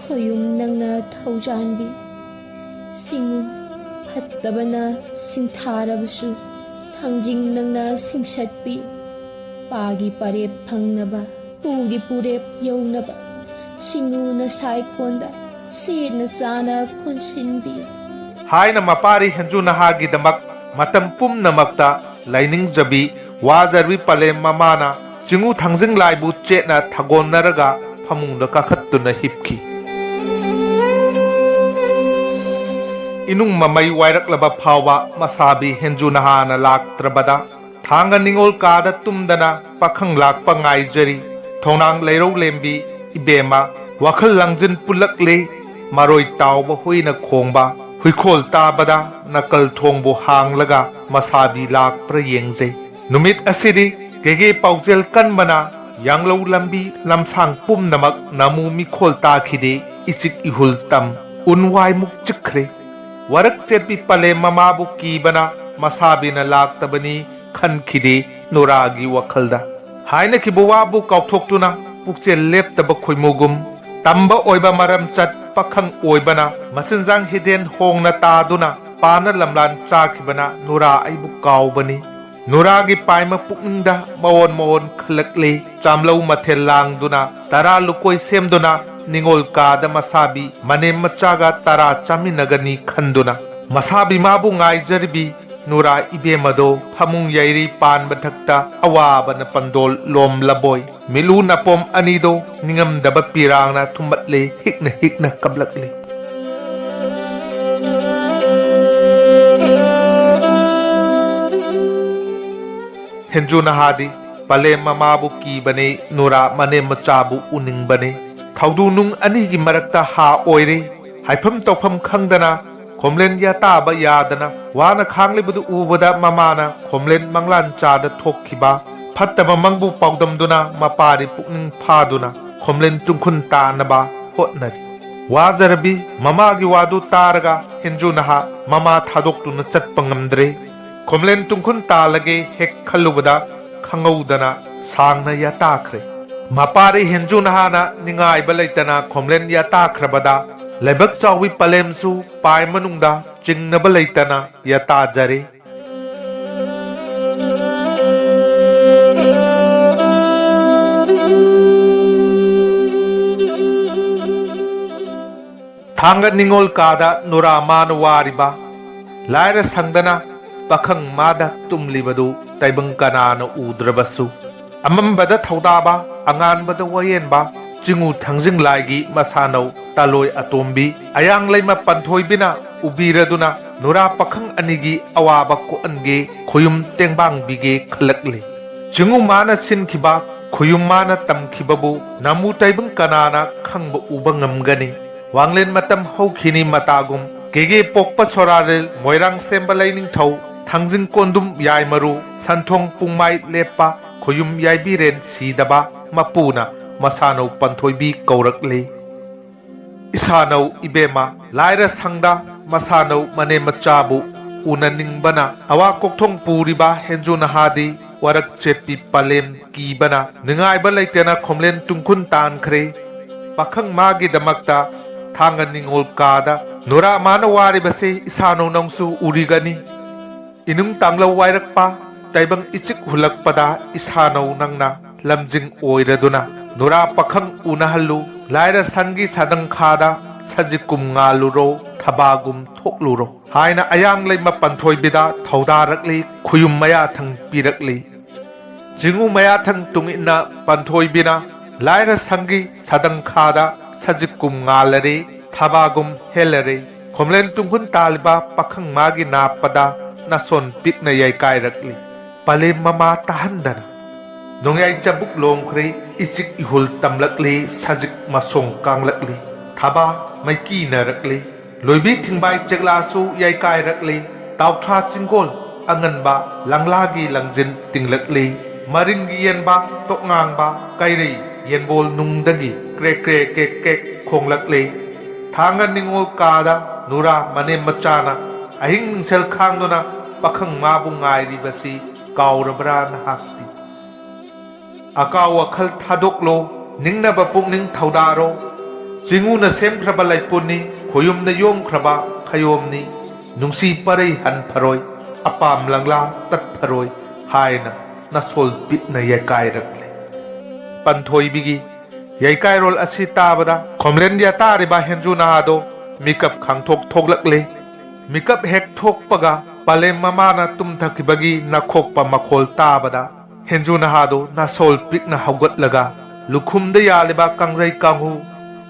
ꯈꯣꯌꯨꯝ ꯅꯪꯅ ꯊꯧꯖꯥꯟꯕꯤ꯫ ꯁꯤꯡꯉꯨ ꯐꯠꯇꯕꯅ ꯁꯤꯡꯊꯥꯔꯕꯁꯨ ꯊꯥꯡꯖꯤꯡ ꯅꯪꯅ ꯁꯤꯡꯁꯠꯄꯤ꯫ ꯄꯥꯒꯤ ꯄꯥꯔꯦꯞ ꯐꯪꯅꯕ, ꯄꯨꯒꯤ ꯄꯨꯔꯦꯞ ꯌꯧꯅꯕ ꯁꯤꯡꯉꯨꯅ ꯁꯥꯏꯀꯣꯟꯗ ꯁꯦꯠꯅ ꯆꯥꯅ ꯀꯣꯟꯁꯤꯟꯕꯤ꯫ ꯍꯥꯏꯅ ꯃꯄꯥꯔꯤ ꯍꯦꯟꯖꯨ ꯅꯍꯥꯒꯤꯗꯃꯛ ꯃꯇꯝ ꯄꯨꯝꯅꯃꯛꯇ ꯂꯥꯏꯅꯤꯡꯖꯕꯤ, ꯋꯥꯖꯔꯕꯤ ꯄꯂꯦꯝ ꯃꯃꯥꯅ ꯆꯤꯡꯉꯨ ꯊꯥꯡꯖꯤꯡ ꯂꯥꯏꯕꯨ ꯆꯦꯠꯅ ꯊꯒꯣꯟꯅꯔꯒ ꯐꯃꯨꯡꯗ ꯀꯥꯈꯠꯇꯨꯅ ꯍꯤꯞꯈꯤ꯫ ꯏꯅꯨꯡ ꯃꯃꯩ ꯋꯥꯏꯔꯛꯂꯕ ꯐꯥꯎꯕ ꯃꯁꯥꯕꯤ ꯍꯦꯟꯖꯨ ꯅꯍꯥꯅ ꯂꯥꯛꯇ꯭ꯔꯕꯗ ꯊꯥꯡꯒ ꯅꯤꯉꯣꯜ ꯀꯥꯗ ꯇꯨꯝꯗꯅ ꯄꯥꯈꯪ ꯂꯥꯛꯄ ꯉꯥꯏꯖꯔꯤ꯫ ꯊꯣꯡꯅꯥꯡ ꯂꯩꯔꯧ ꯂꯦꯝꯕꯤ ꯏꯕꯦꯝꯃ, ꯋꯥꯈꯜ ꯂꯥꯡꯖꯤꯟ ꯄꯨꯜꯂꯛꯂꯦ꯫ ꯃꯔꯣꯏ ꯇꯥꯎꯕ ꯍꯨꯏꯅ ꯈꯣꯡꯕ, ꯍꯨꯏꯈꯣꯜ ꯇꯥꯕꯗ ꯅꯥꯀꯜ ꯊꯣꯡꯕꯨ ꯍꯥꯡꯂꯒ ꯃꯁꯥꯕꯤ ꯂꯥꯛꯄ꯭ꯔꯥ ꯌꯦꯡꯖꯩ꯫ ꯅꯨꯃꯤꯠ ꯑꯁꯤꯗꯤ ꯀꯦꯒꯦ ꯄꯥꯎꯖꯦꯜ ꯀꯟꯕꯅ ꯌꯥꯡꯂꯧ ꯂꯝꯕꯤ ꯂꯝꯁꯥꯡ ꯄꯨꯝꯅꯃꯛ ꯅꯥꯃꯨ ꯃꯤꯈꯣꯜ ꯇꯥꯈꯤꯗꯦ꯫ ꯏꯆꯤꯛ ꯏꯍꯨꯜ ꯇꯝ, ꯎꯟ ꯋꯥꯏꯃꯨꯛ ꯆꯤꯛꯈ꯭ꯔꯦ꯫ ꯋꯥꯔꯛ ꯆꯦꯠꯄꯤ ꯄꯂꯦꯝ ꯃꯃꯥꯕꯨ ꯀꯤꯕꯅ ꯃꯁꯥꯕꯤꯅ ꯂꯥꯛꯇꯕꯅꯤ ꯈꯟꯈꯤꯗꯦ ꯅꯨꯔꯥꯒꯤ ꯋꯥꯈꯜꯗ꯫ ꯍꯥꯏꯅꯈꯤꯕ ꯋꯥꯕꯨ ꯀꯥꯎꯊꯣꯛꯇꯨꯅ ꯄꯨꯛꯆꯦꯜ ꯂꯦꯞꯇꯕ ꯈꯣꯏꯃꯨꯒꯨꯝ ꯇꯝꯕ ꯑꯣꯏꯕ ꯃꯔꯝꯆꯠ ꯄꯥꯈꯪ ꯑꯣꯏꯕꯅ ꯃꯆꯤꯟꯖꯥꯡ ꯍꯤꯗꯦꯟ ꯍꯣꯡꯅ ꯇꯥꯗꯨꯅ ꯄꯥꯅ ꯂꯝꯂꯥꯟ ꯆꯥꯈꯤꯕꯅ ꯅꯨꯔꯥ ꯑꯩꯕꯨ ꯀꯥꯎꯕꯅꯤ꯫ ꯅꯨꯔꯥꯒꯤ ꯄꯥꯏꯃ ꯄꯨꯛꯅꯤꯡꯗ ꯃꯑꯣꯟ ꯃꯑꯣꯟ ꯈꯜꯂꯛꯂꯤ꯫ ꯆꯥꯝꯂꯧ ꯃꯊꯦꯜ ꯂꯥꯡꯗꯨꯅ ꯇꯔꯥ ꯂꯨꯀꯣꯏ ꯁꯦꯝꯗꯨꯅ ꯅꯤꯉꯣꯜ ꯀꯥꯗ ꯃꯁꯥꯕꯤ ꯃꯅꯦꯝ ꯃꯆꯥꯒ ꯇꯔꯥ ꯆꯥꯃꯤꯟꯅꯒꯅꯤ ꯈꯟꯗꯨꯅ ꯃꯁꯥꯕꯤ ꯃꯥꯕꯨ ꯉꯥꯏꯖꯔꯤꯕꯤ ꯅꯨꯔꯥ ꯏꯕꯦꯝꯃꯗꯣ ꯐꯃꯨꯡ ꯌꯩꯔꯤ ꯄꯥꯟ ꯃꯊꯛꯇ ꯑꯋꯥꯕꯅ ꯄꯟꯗꯣꯜ ꯂꯣꯝꯂꯕꯣꯏ꯫ ꯃꯤꯠꯂꯨ ꯅꯥꯄꯣꯝ ꯑꯅꯤꯗꯣ ꯅꯤꯡꯉꯝꯗꯕ ꯄꯤꯔꯥꯡꯅ ꯊꯨꯝꯃꯠꯂꯦ, ꯍꯤꯛꯅ ꯍꯤꯛꯅ ꯀꯞꯂꯛꯂꯦ꯫ ꯍꯦꯟꯖꯨ ꯅꯍꯥꯗꯤ ꯄꯂꯦꯝ ꯃꯃꯥꯕꯨ ꯀꯤꯕꯅꯤ, ꯅꯨꯔꯥ ꯃꯅꯦꯝ ꯃꯆꯥꯕꯨ ꯎꯅꯤꯡꯕꯅꯤ꯫ ꯊꯧꯗꯨ ꯅꯨꯡ ꯑꯅꯤꯒꯤ ꯃꯔꯛꯇ ꯍꯥ ꯑꯣꯏꯔꯦ꯫ ꯍꯥꯏꯐꯝ ꯇꯧꯐꯝ ꯈꯪꯗꯅ ꯈꯣꯝꯂꯦꯟ ꯌꯥꯇꯥꯕ ꯌꯥꯗꯅ ꯋꯥꯅ ꯈꯥꯡꯂꯤꯕꯗꯨ ꯎꯕꯗ ꯃꯃꯥꯅ ꯈꯣꯝꯂꯦꯟ ꯃꯪꯂꯥꯟ ꯆꯥꯗ ꯊꯣꯛꯈꯤꯕ ꯐꯠꯇꯕ ꯃꯪꯕꯨ ꯄꯥꯎꯗꯝꯗꯨꯅ ꯃꯄꯥꯗꯤ ꯄꯨꯛꯅꯤꯡ ꯐꯥꯗꯨꯅ ꯈꯣꯝꯂꯦꯟ ꯇꯨꯡꯈꯨꯟ ꯇꯥꯅꯕ ꯍꯣꯠꯅꯔꯤ꯫ ꯋꯥꯖꯔꯕꯤ ꯃꯃꯥꯒꯤ ꯋꯥꯗꯨ ꯇꯥꯔꯒ ꯍꯦꯟꯖꯨ ꯅꯍꯥ ꯃꯃꯥ ꯊꯥꯗꯣꯛꯇꯨꯅ ꯆꯠꯄ ꯉꯝꯗ꯭ꯔꯦ꯫ ꯈꯣꯝꯂꯦꯟ ꯇꯨꯡꯈꯨꯟ ꯇꯥꯜꯂꯒꯦ ꯍꯦꯛ ꯈꯜꯂꯨꯕꯗ ꯈꯪꯍꯧꯗꯅ ꯁꯥꯡꯅ ꯌꯥꯇꯥꯈ꯭ꯔꯦ꯫ ꯃꯄꯥꯔꯤ ꯍꯦꯟꯖꯨ ꯅꯍꯥꯅ ꯅꯤꯡꯉꯥꯏꯕ ꯂꯩꯇꯅ ꯈꯣꯝꯂꯦꯟ ꯌꯥꯇꯥꯈ꯭ꯔꯕꯗ ꯂꯥꯏꯕꯛ ꯆꯥꯎꯕꯤ ꯄꯂꯦꯝꯁꯨ ꯄꯥꯏ ꯃꯅꯨꯡꯗ ꯆꯤꯡꯅꯕ ꯂꯩꯇꯅ ꯌꯥꯇꯥꯖꯔꯦ꯫ ꯊꯥꯡꯒ ꯅꯤꯉꯣꯜ ꯀꯥꯗ ꯅꯨꯔꯥ ꯃꯥꯅ ꯋꯥꯔꯤꯕ ꯂꯥꯏꯔ ꯁꯪꯗꯅ ꯄꯥꯈꯪ ꯃꯥꯗ ꯇꯨꯝꯂꯤꯕꯗꯨ ꯇꯥꯏꯕꯪ ꯀꯅꯥꯅ ꯎꯗ꯭ꯔꯕꯁꯨ, ꯑꯃꯝꯕꯗ ꯊꯧꯗꯥꯕ, ꯑꯉꯥꯟꯕꯗ ꯋꯥꯌꯦꯟꯕ, ꯆꯤꯡꯉꯨ ꯊꯥꯡꯖꯤꯡ ꯂꯥꯏꯒꯤ ꯃꯁꯥꯅꯧ ꯇꯥꯂꯣꯏ ꯑꯇꯣꯝꯕꯤ, ꯑꯌꯥꯡ ꯂꯩꯃ ꯄꯟꯊꯣꯏꯕꯤꯅ ꯎꯕꯤꯔꯗꯨꯅ ꯅꯨꯔꯥ ꯄꯥꯈꯪ ꯑꯅꯤꯒꯤ ꯑꯋꯥꯕ ꯀꯣꯛꯍꯟꯒꯦ, ꯈꯣꯌꯨꯝ ꯇꯦꯡꯕꯥꯡꯕꯤꯒꯦ ꯈꯜꯂꯛꯂꯤ꯫ ꯆꯤꯡꯉꯨ ꯃꯥꯅ ꯁꯤꯟꯈꯤꯕ, ꯈꯣꯌꯨꯝ ꯃꯥꯅ ꯇꯝꯈꯤꯕꯕꯨ ꯅꯃꯨ ꯇꯥꯏꯕꯪ ꯀꯅꯥꯅ ꯈꯪꯕ ꯎꯕ ꯉꯝꯒꯅꯤ? ꯋꯥꯡꯂꯦꯟ ꯃꯇꯝ ꯍꯧꯈꯤꯅꯤ ꯃꯇꯥꯒꯨꯝ, ꯀꯦꯒꯦ ꯄꯣꯛꯄ ꯁꯣꯔꯥꯔꯦꯜ, ꯃꯣꯏꯔꯥꯡ ꯁꯦꯝꯕ ꯂꯩꯅꯤꯡꯊꯧ, ꯊꯥꯡꯖꯤꯡ ꯀꯣꯟꯗꯨꯝ ꯌꯥꯏꯃꯔꯨ, ꯁꯟꯊꯣꯡ ꯄꯨꯡꯃꯥꯏ ꯂꯦꯞꯄ, ꯈꯣꯌꯨꯝ ꯌꯥꯏꯕꯤꯔꯦꯟ ꯁꯤꯗꯕ ꯃꯄꯨꯅ ꯃꯁꯥꯅꯧ ꯄꯟꯊꯣꯏꯕꯤ ꯀꯧꯔꯛꯂꯤ꯫ ꯏꯁꯥꯅꯧ ꯏꯕꯦꯝꯃ, ꯂꯥꯏꯔ ꯁꯪꯗ ꯃꯁꯥꯅꯧ ꯃꯅꯦꯝ ꯃꯆꯥꯕꯨ ꯎꯅꯅꯤꯡꯕꯅ ꯑꯋꯥ ꯀꯣꯛꯊꯣꯡ ꯄꯨꯔꯤꯕ ꯍꯦꯟꯖꯨ ꯅꯍꯥꯗꯤ ꯋꯥꯔꯛ ꯆꯦꯠꯄꯤ ꯄꯂꯦꯝ ꯀꯤꯕꯅ ꯅꯤꯡꯉꯥꯏꯕ ꯂꯩꯇꯅ ꯈꯣꯝꯂꯦꯟ ꯇꯨꯡꯈꯨꯟ ꯇꯥꯟꯈ꯭ꯔꯦ꯫ ꯄꯥꯈꯪ ꯃꯥꯒꯤꯗꯃꯛꯇ ꯊꯥꯡꯒ ꯅꯤꯉꯣꯜ ꯀꯥꯗ ꯅꯨꯔꯥ ꯃꯥꯅ ꯋꯥꯔꯤꯕꯁꯤ ꯏꯁꯥꯅꯧ ꯅꯪꯁꯨ ꯎꯔꯤꯒꯅꯤ꯫ ꯏꯅꯨꯡ ꯇꯥꯡꯂꯧ ꯋꯥꯏꯔꯛꯄ, ꯇꯥꯏꯕꯪ ꯏꯆꯤꯛ ꯍꯨꯜꯂꯛꯄꯗ ꯏꯁꯥꯅꯧ ꯅꯪꯅ ꯂꯝꯖꯤꯡ ꯑꯣꯏꯔꯗꯨꯅ ꯅꯨꯔꯥ ꯄꯥꯈꯪ ꯎꯅꯍꯜꯂꯨ꯫ ꯂꯥꯏꯔ ꯁꯪꯒꯤ ꯁꯥꯗꯪꯈꯥꯗ ꯁꯖꯤꯛꯀꯨꯝ ꯉꯥꯜꯂꯨꯔꯣ, ꯊꯕꯥꯒꯨꯝ ꯊꯣꯛꯂꯨꯔꯣ ꯍꯥꯏꯅ ꯑꯌꯥꯡ ꯂꯩꯃ ꯄꯟꯊꯣꯏꯕꯤꯗ ꯊꯧꯗꯥꯔꯛꯂꯤ, ꯈꯨꯌꯨꯝ ꯃꯌꯥꯊꯪ ꯄꯤꯔꯛꯂꯤ꯫ ꯆꯤꯡꯉꯨ ꯃꯌꯥꯊꯪ ꯇꯨꯡꯏꯟꯅ ꯄꯟꯊꯣꯏꯕꯤꯅ ꯂꯥꯏꯔ ꯁꯪꯒꯤ ꯁꯥꯗꯪꯈꯥꯗ ꯁꯖꯤꯛꯀꯨꯝ ꯉꯥꯜꯂꯔꯦ, ꯊꯕꯥꯒꯨꯝ ꯍꯦꯜꯂꯔꯦ꯫ ꯈꯣꯝꯂꯦꯟ ꯇꯨꯡꯈꯨꯟ ꯇꯥꯜꯂꯤꯕ ꯄꯥꯈꯪ ꯃꯥꯒꯤ ꯅꯥꯞꯄꯗ ꯅꯥꯁꯣꯟ ꯄꯤꯛꯅ ꯌꯩꯀꯥꯏꯔꯛꯂꯤ꯫ ꯄꯂꯦꯝ ꯃꯃꯥ ꯇꯥꯍꯟꯗꯅ꯫ ꯅꯣꯡꯌꯥꯏ ꯆꯕꯨꯛ ꯂꯣꯝꯈ꯭ꯔꯦ, ꯏꯆꯤꯛ ꯏꯍꯨꯜ ꯇꯝꯂꯛꯂꯦ, ꯁꯖꯤꯛ ꯃꯁꯣꯡ ꯀꯥꯡꯂꯛꯂꯦ, ꯊꯕꯥ ꯃꯥꯏꯀꯤꯅꯔꯛꯂꯦ꯫ ꯂꯣꯏꯕꯤ ꯊꯤꯡꯕꯥꯏ ꯆꯦꯛꯂꯥꯁꯨ ꯌꯥꯏꯀꯥꯏꯔꯛꯂꯦ, ꯇꯥꯎꯊ꯭ꯔꯥ ꯆꯤꯡꯒꯣꯜ ꯑꯉꯟꯕ ꯂꯪꯂꯥꯒꯤ ꯂꯪꯖꯤꯟ ꯇꯤꯡꯂꯛꯂꯦ꯫ ꯃꯔꯤꯡꯒꯤ ꯌꯦꯟꯕꯥ ꯇꯣꯛꯉꯥꯡꯕ ꯀꯩꯔꯩ ꯌꯦꯟꯕꯣꯜ ꯅꯨꯡꯗꯒꯤ ꯀ꯭ꯔꯦꯛ ꯀ꯭ꯔꯦꯛ ꯀꯦꯛ ꯀꯦꯛ ꯈꯣꯡꯂꯛꯂꯦ꯫ ꯊꯥꯡꯒ ꯅꯤꯉꯣꯜ ꯀꯥꯗ ꯅꯨꯔꯥ ꯃꯅꯦꯝ ꯃꯆꯥꯅ ꯑꯍꯤꯡ ꯅꯨꯡꯁꯦꯜ ꯈꯥꯡꯗꯨꯅ ꯄꯥꯈꯪ ꯃꯥꯕꯨ ꯉꯥꯏꯔꯤꯕꯁꯤ ꯀꯥꯎꯔꯕ꯭ꯔꯥ ꯅꯍꯥꯛꯇꯤ? ꯑꯀꯥꯎ ꯑꯈꯜ ꯊꯥꯗꯣꯛꯂꯣ, ꯅꯤꯡꯅꯕ ꯄꯨꯛꯅꯤꯡ ꯊꯧꯗꯥꯔꯣ꯫ ꯆꯤꯡꯎꯅ ꯁꯦꯝꯈ꯭ꯔꯕ ꯂꯩꯄꯨꯟꯅꯤ, ꯈꯣꯌꯨꯝꯅ ꯌꯣꯝꯈ꯭ꯔꯕ ꯈꯌꯣꯝꯅꯤ꯫ ꯅꯨꯡꯁꯤ ꯄꯔꯩ ꯍꯟꯐꯔꯣꯏ, ꯑꯄꯥꯝ ꯂꯪꯂꯥ ꯇꯠꯐꯔꯣꯏ ꯍꯥꯏꯅ ꯅꯁꯣꯜ ꯄꯤꯛꯅ ꯌꯩꯀꯥꯏꯔꯛꯂꯦ꯫ ꯄꯟꯊꯣꯏꯕꯤꯒꯤ ꯌꯩꯀꯥꯏꯔꯣꯜ ꯑꯁꯤ ꯇꯥꯕꯗ ꯈꯣꯝꯂꯦꯟꯒꯤ ꯑꯇꯥꯔꯤꯕ ꯍꯦꯟꯖꯨ ꯅꯍꯥꯗꯣ ꯃꯤꯀꯞ ꯈꯪꯊꯣꯛ ꯊꯣꯛꯂꯛꯂꯦ꯫ ꯃꯤꯀꯞ ꯍꯦꯛ ꯊꯣꯛꯄꯒ ꯄꯂꯦꯝ ꯃꯃꯥꯅ ꯇꯨꯝꯊꯈꯤꯕꯒꯤ ꯅꯥꯈꯣꯛꯄ ꯃꯈꯣꯜ ꯇꯥꯕꯗ ꯍꯦꯟꯖꯨ ꯅꯍꯥꯗꯣ ꯅꯥꯁꯣꯜ ꯄꯤꯛꯅ ꯍꯧꯒꯠꯂꯒ ꯂꯨꯈꯨꯝꯗ ꯌꯥꯜꯂꯤꯕ ꯀꯥꯡꯖꯩ ꯀꯥꯡꯍꯨ,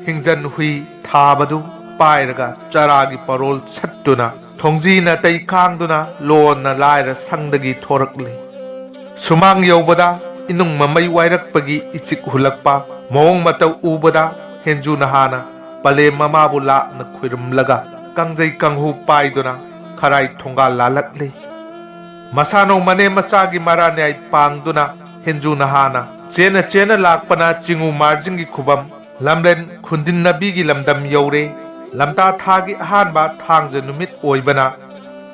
ꯍꯤꯡꯖꯟ ꯍꯨꯏ ꯊꯥꯕꯗꯨ ꯄꯥꯏꯔꯒ ꯆꯔꯥꯒꯤ ꯄꯔꯣꯜ ꯁꯠꯇꯨꯅ ꯊꯣꯡꯖꯤ ꯅꯥꯇꯩ ꯈꯥꯡꯗꯨꯅ ꯂꯣꯟꯅ ꯂꯥꯏꯔ ꯁꯪꯗꯒꯤ ꯊꯣꯔꯛꯂꯤ꯫ ꯁꯨꯃꯥꯡ ꯌꯧꯕꯗ ꯏꯅꯨꯡ ꯃꯃꯩ ꯋꯥꯏꯔꯛꯄꯒꯤ ꯏꯆꯤꯛ ꯍꯨꯜꯂꯛꯄ ꯃꯑꯣꯡ ꯃꯇꯧ ꯎꯕꯗ ꯍꯦꯟꯖꯨ ꯅꯍꯥꯅ ꯄꯂꯦꯝ ꯃꯃꯥꯕꯨ ꯂꯥꯞꯅ ꯈꯨꯔꯨꯝꯂꯒ ꯀꯥꯡꯖꯩ ꯀꯥꯡꯍꯨ ꯄꯥꯏꯗꯨꯅ ꯈꯔꯥꯏ ꯊꯣꯡꯒꯥꯜ ꯂꯥꯜꯂꯛꯂꯤ꯫ ꯃꯁꯥꯅꯧ ꯃꯅꯦꯝ ꯃꯆꯥꯒꯤ ꯃꯔꯥꯅꯌꯥꯏ ꯄꯥꯡꯗꯨꯅ ꯍꯦꯟꯖꯨ ꯅꯍꯥꯅ ꯆꯦꯟꯅ ꯆꯦꯟꯅ ꯂꯥꯛꯄꯅ ꯆꯤꯡꯉꯨ ꯃꯥꯔꯖꯤꯡꯒꯤ ꯈꯨꯕꯝ ꯂꯝꯂꯦꯟ ꯈꯨꯟꯗꯤꯟꯅꯕꯤꯒꯤ ꯂꯝꯗꯝ ꯌꯧꯔꯦ꯫ ꯂꯝꯇꯥ ꯊꯥꯒꯤ ꯑꯍꯥꯟꯕ ꯊꯥꯡꯖ ꯅꯨꯃꯤꯠ ꯑꯣꯏꯕꯅ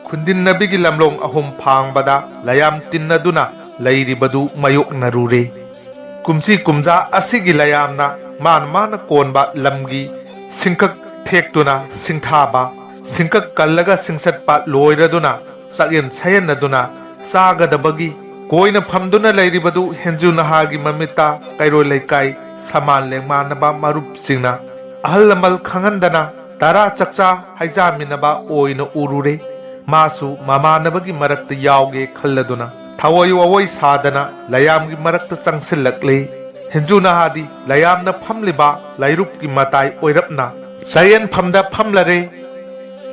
ꯈꯨꯟꯗꯤꯟꯅꯕꯤꯒꯤ ꯂꯝꯂꯣꯡ ꯑꯍꯨꯝ ꯐꯥꯡꯕꯗ ꯂꯌꯥꯝ ꯇꯤꯟꯅꯗꯨꯅ ꯂꯩꯔꯤꯕꯗꯨ ꯃꯥꯌꯣꯛꯅꯔꯨꯔꯦ꯫ ꯀꯨꯝꯁꯤ ꯀꯨꯝꯖꯥ ꯑꯁꯤꯒꯤ ꯂꯌꯥꯝꯅ ꯃꯥꯅ ꯃꯥꯅ ꯀꯣꯟꯕ ꯂꯝꯒꯤ ꯁꯤꯡꯀꯛ ꯊꯦꯛꯇꯨꯅ ꯁꯤꯡꯊꯥꯕ, ꯁꯤꯡꯀꯛ ꯀꯜꯂꯒ ꯁꯤꯡꯁꯠꯄ ꯂꯣꯏꯔꯗꯨꯅ ꯆꯥꯛꯌꯦꯟ ꯁꯥꯌꯦꯟꯅꯗꯨꯅ ꯆꯥꯒꯗꯕꯒꯤ ꯀꯣꯏꯅ ꯐꯝꯗꯨꯅ ꯂꯩꯔꯤꯕꯗꯨ ꯍꯦꯟꯖꯨ ꯅꯍꯥꯒꯤ ꯃꯃꯤꯠꯇ ꯀꯩꯔꯣꯏ ꯂꯩꯀꯥꯏ ꯁꯃꯥꯟ ꯂꯦꯡꯃꯥꯟꯅꯕ ꯃꯔꯨꯞꯁꯤꯡꯅ ꯑꯍꯜ ꯂꯃꯟ ꯈꯪꯍꯟꯗꯅ ꯇꯔꯥ ꯆꯥꯛꯆꯥ ꯍꯩꯖꯥꯃꯤꯟꯅꯕ ꯑꯣꯏꯅ ꯎꯔꯨꯔꯦ꯫ ꯃꯥꯁꯨ ꯃꯃꯥꯟꯅꯕꯒꯤ ꯃꯔꯛꯇ ꯌꯥꯎꯒꯦ ꯈꯜꯂꯗꯨꯅ ꯊꯑꯣꯏ ꯋꯥꯑꯣꯏ ꯁꯥꯗꯅ ꯂꯌꯥꯝꯒꯤ ꯃꯔꯛꯇ ꯆꯪꯁꯤꯜꯂꯛꯂꯦ꯫ ꯍꯦꯟꯖꯨ ꯅꯍꯥꯗꯤ ꯂꯌꯥꯝꯅ ꯐꯝꯂꯤꯕ ꯂꯥꯏꯔꯨꯞꯀꯤ ꯃꯇꯥꯏ ꯑꯣꯏꯔꯞꯅ ꯆꯥꯌꯦꯟꯐꯝꯗ ꯐꯝꯂꯔꯦ꯫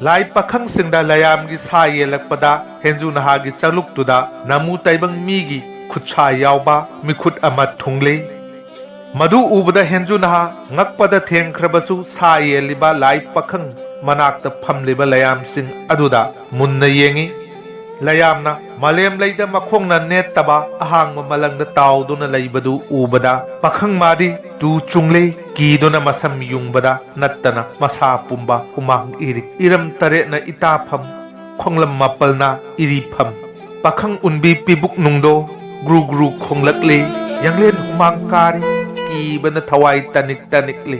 ꯂꯥꯏ ꯄꯥꯈꯪꯁꯤꯡꯗ ꯂꯌꯥꯝꯒꯤ ꯁꯥ ꯌꯦꯜꯂꯛꯄꯗ ꯍꯦꯟꯖꯨ ꯅꯍꯥꯒꯤ ꯆꯥꯂꯨꯛꯇꯨꯗ ꯅꯃꯨ ꯇꯥꯏꯕꯪ ꯃꯤꯒꯤ ꯈꯨꯠꯁꯥ ꯌꯥꯎꯕ ꯃꯤꯈꯨꯠ ꯑꯃ ꯊꯨꯡꯂꯤ꯫ ꯃꯗꯨ ꯎꯕꯗ ꯍꯦꯟꯖꯨ ꯅꯍꯥ ꯉꯛꯄꯗ ꯊꯦꯡꯈ꯭ꯔꯕꯁꯨ ꯁꯥ ꯌꯦꯜꯂꯤꯕ ꯂꯥꯏ ꯄꯥꯈꯪ ꯃꯅꯥꯛꯇ ꯐꯝꯂꯤꯕ ꯂꯌꯥꯝꯁꯤꯡ ꯑꯗꯨꯗ ꯃꯨꯟꯅ ꯌꯦꯡꯏ꯫ ꯂꯌꯥꯝꯅ ꯃꯥꯂꯦꯝ ꯂꯩꯗ ꯃꯈꯣꯡꯅ ꯅꯦꯠꯇꯕ ꯑꯍꯥꯡꯕ ꯃꯂꯪꯗ ꯇꯥꯎꯗꯨꯅ ꯂꯩꯕꯗꯨ ꯎꯕꯗ ꯄꯥꯈꯪ ꯃꯥꯗꯤ ꯇꯨ ꯆꯨꯡꯂꯦ꯫ ꯀꯤꯗꯨꯅ ꯃꯁꯝ ꯌꯨꯡꯕꯗ ꯅꯠꯇꯅ ꯃꯁꯥ ꯄꯨꯝꯕ ꯍꯨꯃꯥꯡ ꯏꯔꯤꯛ꯫ ꯏꯔꯝ ꯇꯔꯦꯠꯅ ꯏꯇꯥꯐꯝ, ꯈꯣꯡꯂꯝ ꯃꯥꯄꯜꯅ ꯏꯔꯤꯐꯝ꯫ ꯄꯥꯈꯪ ꯎꯟꯕꯤ ꯄꯤꯕꯨꯛ ꯅꯨꯡꯗꯣ ꯒ꯭ꯔꯨ ꯒ꯭ꯔꯨ ꯈꯣꯡꯂꯛꯂꯤ꯫ ꯌꯥꯡꯂꯦꯟ ꯍꯨꯃꯥꯡ ꯀꯥꯔꯤ꯫ ꯀꯤꯕꯅ ꯊꯋꯥꯏ ꯇꯅꯤꯛ ꯇꯅꯤꯛꯂꯤ꯫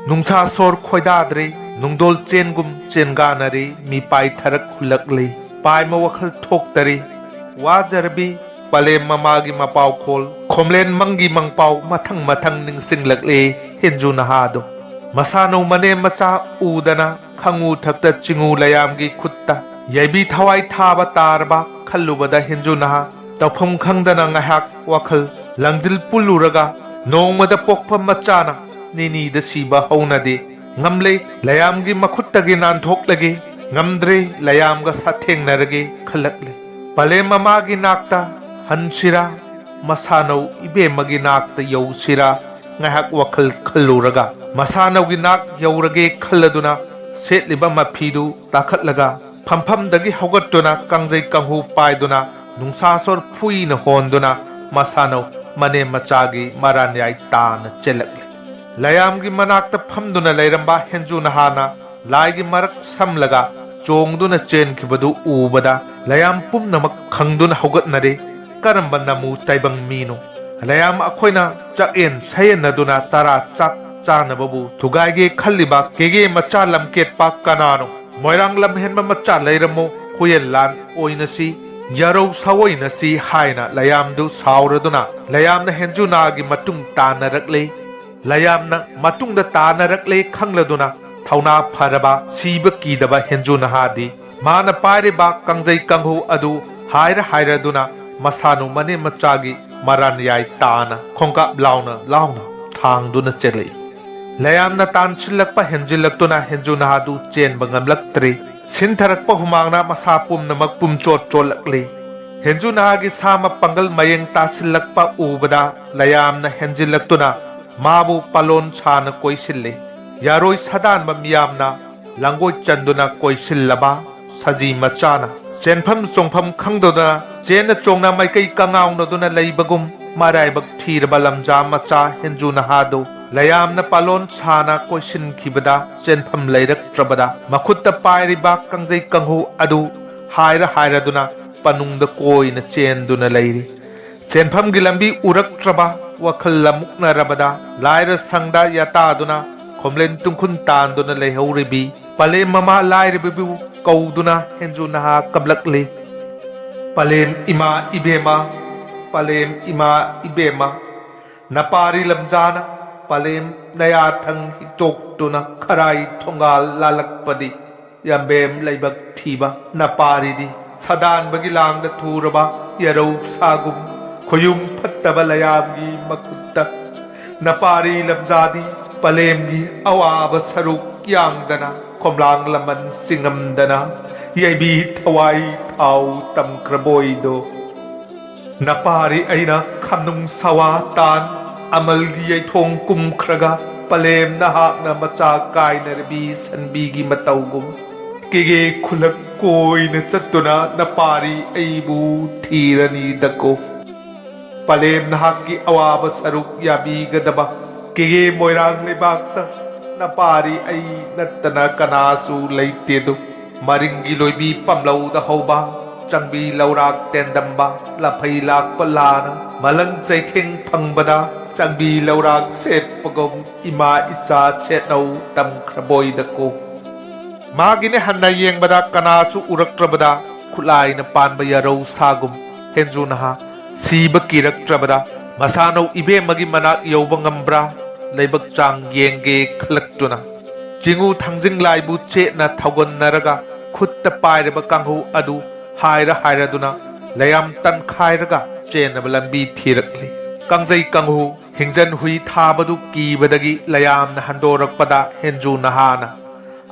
ꯅꯨꯡꯁꯥ ꯁꯣꯔ ꯈꯣꯏꯗꯥꯗ꯭ꯔꯦ꯫ ꯅꯨꯡꯗꯣꯜ ꯆꯦꯟꯒꯨꯝ ꯆꯦꯟꯒꯥꯅꯔꯦ꯫ ꯃꯤꯄꯥꯏ ꯊꯔꯛ ꯍꯨꯜꯂꯛꯂꯤ꯫ ꯄꯥꯏꯃ ꯋꯥꯈꯜ ꯊꯣꯛꯇꯔꯦ꯫ ꯋꯥꯖꯔꯕꯤ ꯄꯂꯦꯝ ꯃꯃꯥꯒꯤ ꯃꯄꯥꯎꯈꯣꯜ, ꯈꯣꯝꯂꯦꯟ ꯃꯪꯒꯤ ꯃꯪꯄꯥꯎ ꯃꯊꯪ ꯃꯊꯪ ꯅꯤꯡꯁꯤꯡꯂꯛꯂꯦ ꯍꯦꯟꯖꯨ ꯅꯍꯥꯗꯣ꯫ ꯃꯁꯥꯅꯧ ꯃꯅꯦꯝ ꯃꯆꯥ ꯎꯗꯅ ꯈꯪꯉꯨ ꯊꯛꯇ ꯆꯤꯡꯉꯨ ꯂꯌꯥꯝꯒꯤ ꯈꯨꯠꯇ ꯌꯥꯏꯕꯤ ꯊꯋꯥꯏ ꯊꯥꯕ ꯇꯥꯔꯕ ꯈꯜꯂꯨꯕꯗ ꯍꯦꯟꯖꯨ ꯅꯍꯥ ꯇꯧꯐꯝ ꯈꯪꯗꯅ ꯉꯥꯏꯍꯥꯛ ꯋꯥꯈꯜ ꯂꯪꯖꯤꯜ ꯄꯨꯜꯂꯨꯔꯒ ꯅꯣꯡꯃꯗ ꯄꯣꯛꯄ ꯃꯆꯥꯅ ꯅꯤꯅꯤꯗ ꯁꯤꯕ ꯍꯧꯅꯗꯦ꯫ ꯉꯝꯂꯦ, ꯂꯌꯥꯝꯒꯤ ꯃꯈꯨꯠꯇꯒꯤ ꯅꯥꯟꯊꯣꯛꯂꯒꯦ꯫ ꯉꯝꯗ꯭ꯔꯦ, ꯂꯌꯥꯝꯒ ꯁꯥꯊꯦꯡꯅꯔꯒꯦ ꯈꯜꯂꯛꯂꯦ꯫ ꯄꯂꯦꯝ ꯃꯃꯥꯒꯤ ꯅꯥꯛꯇ ꯍꯟꯁꯤꯔꯥ, ꯃꯁꯥꯅꯧ ꯏꯕꯦꯝꯃꯒꯤ ꯅꯥꯛꯇ ꯌꯧꯁꯤꯔꯥ ꯉꯥꯏꯍꯥꯛ ꯋꯥꯈꯜ ꯈꯜꯂꯨꯔꯒ ꯃꯁꯥꯅꯧꯒꯤ ꯅꯥꯛ ꯌꯧꯔꯒꯦ ꯈꯜꯂꯗꯨꯅ ꯁꯦꯠꯂꯤꯕ ꯃꯐꯤꯗꯨ ꯇꯥꯈꯠꯂꯒ ꯐꯝꯐꯝꯗꯒꯤ ꯍꯧꯒꯠꯇꯨꯅ ꯀꯥꯡꯖꯩ ꯀꯥꯡꯍꯨ ꯄꯥꯏꯗꯨꯅ ꯅꯨꯡꯁꯥ ꯁꯣꯔ ꯐꯨꯏꯅ ꯍꯣꯟꯗꯨꯅ ꯃꯁꯥꯅꯧ ꯃꯅꯦꯝ ꯃꯆꯥꯒꯤ ꯃꯔꯥꯟꯌꯥꯏ ꯇꯥꯅ ꯆꯦꯜꯂꯛꯂꯦ꯫ ꯂꯌꯥꯝꯒꯤ ꯃꯅꯥꯛꯇ ꯐꯝꯗꯨꯅ ꯂꯩꯔꯝꯕ ꯍꯦꯟꯖꯨ ꯅꯍꯥꯅ ꯂꯥꯏꯒꯤ ꯃꯔꯛ ꯁꯝꯂꯒ ꯆꯣꯡꯗꯨꯅ ꯆꯦꯟꯈꯤꯕꯗꯨ ꯎꯕꯗ ꯂꯌꯥꯝ ꯄꯨꯝꯅꯃꯛ ꯈꯪꯗꯨꯅ ꯍꯧꯒꯠꯅꯔꯦ꯫ ꯀꯔꯝꯕ ꯅꯃꯨ ꯇꯥꯏꯕꯪ ꯃꯤꯅꯣ? ꯂꯌꯥꯝ ꯑꯩꯈꯣꯏꯅ ꯆꯥꯛꯌꯦꯟ ꯁꯌꯦꯟꯅꯗꯨꯅ ꯇꯔꯥ ꯆꯥꯛ ꯆꯥꯅꯕꯕꯨ ꯊꯨꯒꯥꯏꯒꯦ ꯈꯜꯂꯤꯕ ꯀꯦꯒꯦ ꯃꯆꯥ ꯂꯝꯀꯦꯠꯄ ꯀꯅꯥꯅꯣ? ꯃꯣꯏꯔꯥꯡ ꯂꯝꯍꯦꯟꯕ ꯃꯆꯥ ꯂꯩꯔꯝꯃꯣ, ꯈꯨꯌꯦꯟ ꯂꯥꯟ ꯑꯣꯏꯅꯁꯤ, ꯌꯥꯔꯧ ꯁꯥꯑꯣꯏꯅꯁꯤ ꯍꯥꯏꯅ ꯂꯌꯥꯝꯗꯨ ꯁꯥꯎꯔꯗꯨꯅ ꯂꯌꯥꯝꯅ ꯍꯦꯟꯖꯨꯅꯥꯒꯤ ꯃꯇꯨꯡ ꯇꯥꯅꯔꯛꯂꯦ꯫ ꯂꯌꯥꯝꯅ ꯃꯇꯨꯡꯗ ꯇꯥꯅꯔꯛꯂꯦ ꯈꯪꯂꯗꯨꯅ ꯊꯧꯅꯥ ꯐꯔꯕ ꯁꯤꯕ ꯀꯤꯗꯕ ꯍꯦꯟꯖꯨ ꯅꯍꯥꯗꯤ ꯃꯥꯅ ꯄꯥꯏꯔꯤꯕ ꯀꯥꯡꯖꯩ ꯀꯥꯡꯍꯨ ꯑꯗꯨ ꯍꯥꯏꯔ ꯍꯥꯏꯔꯗꯨꯅ ꯃꯁꯥꯅꯨ ꯃꯅꯦꯝ ꯃꯆꯥꯒꯤ ꯃꯔꯥꯟꯌꯥꯏ ꯇꯥꯅ ꯈꯣꯡꯀꯥꯞ ꯂꯥꯎꯅ ꯂꯥꯎꯅ ꯊꯥꯡꯗꯨꯅ ꯆꯦꯜꯂꯛꯏ꯫ ꯂꯌꯥꯝꯅ ꯇꯥꯟꯁꯤꯜꯂꯛꯄ ꯍꯦꯟꯖꯤꯜꯂꯛꯇꯨꯅ ꯍꯦꯟꯖꯨ ꯅꯍꯥꯗꯨ ꯆꯦꯟꯕ ꯉꯝꯂꯛꯇ꯭ꯔꯦ꯫ ꯁꯤꯟꯊꯔꯛꯄ ꯍꯨꯃꯥꯡꯅ ꯃꯁꯥ ꯄꯨꯝꯅꯃꯛ ꯄꯨꯝꯆꯣꯠ ꯆꯣꯠꯂꯛꯂꯤ꯫ ꯍꯦꯟꯖꯨ ꯅꯍꯥꯒꯤ ꯁꯥ ꯃꯄꯥꯡꯒꯜ ꯃꯌꯦꯡ ꯇꯥꯁꯤꯜꯂꯛꯄ ꯎꯕꯗ ꯂꯌꯥꯝꯅ ꯍꯦꯟꯖꯤꯜꯂꯛꯇꯨꯅ ꯃꯥꯕꯨ ꯄꯥꯂꯣꯟ ꯁꯥꯅ ꯀꯣꯏꯁꯤꯜꯂꯤ꯫ ꯌꯥꯔꯣꯏ ꯁꯥꯗꯥꯟꯕ ꯃꯤꯌꯥꯝꯅ ꯂꯥꯡꯒꯣꯏ ꯆꯟꯗꯨꯅ ꯀꯣꯏꯁꯤꯜꯂꯕ ꯁꯖꯤ ꯃꯆꯥꯅ ꯆꯦꯟꯐꯝ ꯆꯣꯡꯐꯝ ꯈꯪꯗꯗꯨꯅ ꯆꯦꯟꯅ ꯆꯣꯡꯅ ꯃꯥꯏꯀꯩ ꯀꯉꯥꯎꯅꯗꯨꯅ ꯂꯩꯕꯒꯨꯝ ꯃꯔꯥꯏꯕꯛ ꯊꯤꯔꯕ ꯂꯝꯖꯥ ꯃꯆꯥ ꯍꯦꯟꯖꯨ ꯅꯍꯥꯗꯨ ꯂꯌꯥꯝꯅ ꯄꯥꯂꯣꯟ ꯁꯥꯅ ꯀꯣꯏꯁꯤꯟꯈꯤꯕꯗ ꯆꯦꯟꯐꯝ ꯂꯩꯔꯛꯇ꯭ꯔꯕꯗ ꯃꯈꯨꯠꯇ ꯄꯥꯏꯔꯤꯕ ꯀꯥꯡꯖꯩ ꯀꯥꯡꯍꯨ ꯑꯗꯨ ꯍꯥꯏꯔ ꯍꯥꯏꯔꯗꯨꯅ ꯄꯅꯨꯡꯗ ꯀꯣꯏꯅ ꯆꯦꯟꯗꯨꯅ ꯂꯩꯔꯤ꯫ ꯆꯦꯟꯐꯝꯒꯤ ꯂꯝꯕꯤ ꯎꯔꯛꯇ꯭ꯔꯕ ꯋꯥꯈꯜ ꯂꯃꯨꯛꯅꯔꯕꯗ ꯂꯥꯏꯔ ꯁꯪꯗ ꯌꯥꯇꯥꯗꯨꯅ ꯈꯣꯝꯂꯦꯟ ꯇꯨꯡꯈꯨꯟ ꯇꯥꯟꯗꯨꯅ ꯂꯩꯍꯧꯔꯤꯕꯤ ꯄꯂꯦꯝ ꯃꯃꯥ ꯂꯥꯏꯔꯕꯤꯕꯨ ꯀꯧꯗꯨꯅ ꯍꯦꯟꯖꯨ ꯅꯍꯥ ꯀꯞꯂꯛꯂꯤ꯫ ꯄꯂꯦꯝ ꯏꯃꯥ ꯏꯕꯦꯝꯃ, ꯄꯂꯦꯝ ꯏꯃꯥ ꯏꯕꯦꯝꯃ, ꯅꯄꯥꯔꯤ ꯂꯝꯖꯥꯅ ꯄꯂꯦꯝ ꯅꯌꯥꯊꯪ ꯍꯤꯛꯇꯣꯛꯇꯨꯅ ꯈꯔꯥꯏ ꯊꯣꯡꯒꯥꯜ ꯂꯥꯜꯂꯛꯄꯗꯤ ꯌꯥꯝꯕꯦꯝ ꯂꯥꯏꯕꯛ ꯊꯤꯕ ꯅꯄꯥꯔꯤꯗꯤ ꯁꯥꯗꯥꯟꯕꯒꯤ ꯂꯥꯡꯗ ꯊꯨꯔꯕ ꯌꯥꯔꯧ ꯁꯥꯒꯨꯝ ꯈꯨꯌꯨꯝ ꯐꯠꯇꯕ ꯂꯌꯥꯝꯒꯤ ꯃꯈꯨꯠꯇ ꯅꯄꯥꯔꯤ ꯂꯝꯖꯥꯗꯤ ꯄꯂꯦꯝꯒꯤ ꯑꯋꯥꯕ ꯁꯔꯨꯛ ꯌꯥꯡꯗꯅ ꯈꯣꯝꯂꯥꯡ ꯂꯃꯟ ꯆꯤꯡꯉꯝꯗꯅ ꯌꯩꯕꯤ ꯊꯋꯥꯏ ꯊꯥꯎ ꯇꯝꯈ꯭ꯔꯕꯣꯏꯗꯣ꯫ ꯅꯄꯥꯔꯤ ꯑꯩꯅ ꯈꯝꯅꯨꯡ ꯁꯋꯥ ꯇꯥꯟ ꯑꯃꯜꯒꯤ ꯌꯩꯊꯣꯡ ꯀꯨꯝꯈ꯭ꯔꯒ ꯄꯂꯦꯝ ꯅꯍꯥꯛꯅ ꯃꯆꯥ ꯀꯥꯏꯅꯔꯕꯤ ꯁꯟꯕꯤꯒꯤ ꯃꯇꯧꯒꯨꯝ ꯀꯦꯒꯦ ꯈꯨꯂꯛ ꯀꯣꯏꯅ ꯆꯠꯇꯨꯅ ꯅꯄꯥꯔꯤ ꯑꯩꯕꯨ ꯊꯤꯔꯅꯤꯗꯀꯣ꯫ ꯄꯂꯦꯝ ꯅꯍꯥꯛꯀꯤ ꯑꯋꯥꯕ ꯁꯔꯨꯛ ꯌꯥꯕꯤꯒꯗꯕ ꯀꯦꯒꯦ ꯃꯣꯏꯔꯥꯡ ꯂꯩꯕꯥꯛꯇ ꯅꯄꯥꯔꯤ ꯑꯩ ꯅꯠꯇꯅ ꯀꯅꯥꯁꯨ ꯂꯩꯇꯦꯗꯨ꯫ ꯃꯔꯤꯡꯒꯤ ꯂꯣꯏꯕꯤ ꯄꯥꯝꯂꯧꯗ ꯍꯧꯕ ꯆꯪꯕꯤ ꯂꯧꯔꯥꯛ ꯇꯦꯟꯗꯝꯕ ꯂꯥꯐꯩ ꯂꯥꯛꯄ ꯂꯥꯅ ꯃꯂꯪ ꯆꯩꯊꯦꯡ ꯐꯪꯕꯗ ꯆꯪꯕꯤ ꯂꯧꯔꯥꯛ ꯁꯦꯠꯄꯒꯨꯝ ꯏꯃꯥ ꯏꯆꯥ ꯁꯦꯠꯅꯧ ꯇꯝꯈ꯭ꯔꯕꯣꯏꯗꯀꯣ꯫ ꯃꯥꯒꯤꯅꯦ ꯍꯟꯅ ꯌꯦꯡꯕꯗ ꯀꯅꯥꯁꯨ ꯎꯔꯛꯇ꯭ꯔꯕꯗ ꯈꯨꯠꯂꯥꯏꯅ ꯄꯥꯟꯕ ꯌꯥꯔꯧ ꯁꯥꯒꯨꯝ ꯍꯦꯟꯖꯨ ꯅꯍꯥ ꯁꯤꯕ ꯀꯤꯔꯛꯇ꯭ꯔꯕꯗ ꯃꯁꯥꯅꯧ ꯏꯕꯦꯝꯃꯒꯤ ꯃꯅꯥꯛ ꯌꯧꯕ ꯉꯝꯕ꯭ꯔꯥ ꯂꯥꯏꯕꯛ ꯆꯥꯡ ꯌꯦꯡꯒꯦ ꯈꯜꯂꯛꯇꯨꯅ ꯆꯤꯡꯉꯨ ꯊꯥꯡꯖꯤꯡ ꯂꯥꯏꯕꯨ ꯆꯦꯠꯅ ꯊꯧꯒꯟꯅꯔꯒ ꯈꯨꯠꯇ ꯄꯥꯏꯔꯕ ꯀꯥꯡꯍꯨ ꯑꯗꯨ ꯍꯥꯏꯔ ꯍꯥꯏꯔꯗꯨꯅ ꯂꯌꯥꯝ ꯇꯟꯈꯥꯏꯔꯒ ꯆꯦꯟꯅꯕ ꯂꯝꯕꯤ ꯊꯤꯔꯛꯂꯤ꯫ ꯀꯥꯡꯖꯩ ꯀꯥꯡꯍꯨ ꯍꯤꯡꯖꯟ ꯍꯨꯏ ꯊꯥꯕꯗꯨ ꯀꯤꯕꯗꯒꯤ ꯂꯌꯥꯝꯅ ꯍꯟꯗꯣꯔꯛꯄꯗ ꯍꯦꯟꯖꯨ ꯅꯍꯥꯅ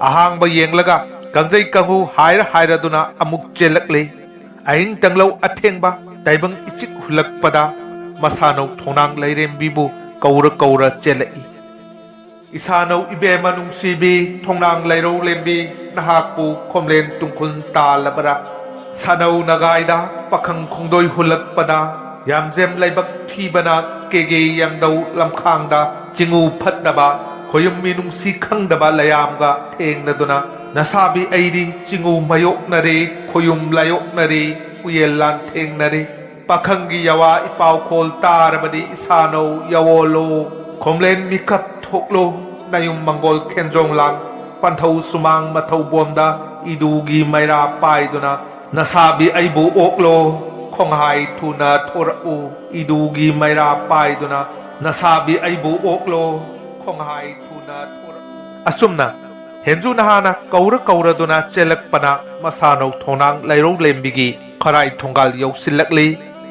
ꯑꯍꯥꯡꯕ ꯌꯦꯡꯂꯒ ꯀꯥꯡꯖꯩ ꯀꯥꯡꯍꯨ ꯍꯥꯏꯔ ꯍꯥꯏꯔꯗꯨꯅ ꯑꯃꯨꯛ ꯆꯦꯜꯂꯛꯂꯦ꯫ ꯑꯍꯤꯡ ꯇꯪꯂꯧ ꯑꯊꯦꯡꯕ ꯇꯥꯏꯕꯪ ꯏꯆꯤꯛ ꯍꯨꯜꯂꯛꯄꯗ ꯃꯁꯥꯅꯧ ꯊꯣꯡꯅꯥꯡ ꯂꯩꯔꯦꯝꯕꯤꯕꯨ ꯀꯧꯔ ꯀꯧꯔ ꯆꯦꯜꯂꯛꯏ꯫ ꯏꯁꯥꯅꯧ ꯏꯕꯦꯝꯃ ꯅꯨꯡꯁꯤꯕꯤ, ꯊꯣꯡꯅꯥꯡ ꯂꯩꯔꯧ ꯂꯦꯝꯕꯤ, ꯅꯍꯥꯛꯄꯨ ꯈꯣꯝꯂꯦꯟ ꯇꯨꯡꯈꯨꯜ ꯇꯥꯜꯂꯕꯔꯥ? ꯁꯥꯅꯧ ꯅꯒꯥꯏꯗ ꯄꯥꯈꯪ ꯈꯣꯡꯗꯣꯏ ꯍꯨꯜꯂꯛꯄꯗ, ꯌꯥꯝꯖꯦꯝ ꯂꯥꯏꯕꯛ ꯊꯤꯕꯅ ꯀꯦꯒꯦ ꯌꯥꯡꯗꯧ ꯂꯝꯈꯥꯡꯗ ꯆꯤꯉꯨ ꯐꯠꯇꯕ ꯈꯣꯌꯨꯝ ꯃꯤꯅꯨꯡꯁꯤ ꯈꯪꯗꯕ ꯂꯌꯥꯝꯒ ꯊꯦꯡꯅꯗꯨꯅ, ꯅꯁꯥꯕꯤ ꯑꯩꯗꯤ ꯆꯤꯉꯨ ꯃꯥꯌꯣꯛꯅꯔꯦ, ꯈꯣꯌꯨꯝ ꯂꯥꯌꯣꯛꯅꯔꯦ, ꯎꯌꯦꯜ ꯂꯥꯟꯊꯦꯡꯅꯔꯦ꯫ ꯄꯥꯈꯪꯒꯤ ꯌꯥꯋꯥ ꯏꯄꯥꯎꯈꯣꯜ ꯇꯥꯔꯕꯗꯤ ꯏꯁꯥꯅꯧ ꯌꯥꯋꯣꯜꯂꯣ, ꯈꯣꯝꯂꯦꯟ ꯃꯤꯀꯞ ꯊꯣꯛꯂꯣ, ꯅꯌꯨꯝ ꯃꯪꯒꯣꯜ ꯈꯦꯟꯖꯣꯡ ꯂꯥꯡ, ꯄꯟꯊꯧ ꯁꯨꯃꯥꯡ ꯃꯊꯧꯕꯣꯝꯗ ꯏꯗꯨꯒꯤ ꯃꯩꯔꯥ ꯄꯥꯏꯗꯨꯅ, ꯅꯁꯥꯕꯤ ꯑꯩꯕꯨ ꯑꯣꯛꯂꯣ, ꯈꯣꯡꯍꯥꯏ ꯊꯨꯅ ꯊꯣꯔꯛꯎ, ꯏꯗꯨꯒꯤ ꯃꯩꯔꯥ ꯄꯥꯏꯗꯨꯅ, ꯅꯁꯥꯕꯤ ꯑꯩꯕꯨ ꯑꯣꯛꯂꯣ, ꯈꯣꯡꯍꯥꯏ ꯊꯨꯅ ꯊꯣꯔꯛꯎ꯫ ꯑꯁꯨꯝꯅ ꯍꯦꯟꯖꯨ ꯅꯍꯥꯅ ꯀꯧꯔ ꯀꯧꯔꯗꯨꯅ ꯆꯦꯜꯂꯛꯄꯅ ꯃꯁꯥꯅꯧ ꯊꯣꯡꯅꯥꯡ ꯂꯩꯔꯧ ꯂꯦꯝꯕꯤꯒꯤ ꯈꯔꯥꯏ ꯊꯣꯡꯒꯥꯜ ꯌꯧꯁꯤꯜꯂꯛꯂꯤ꯫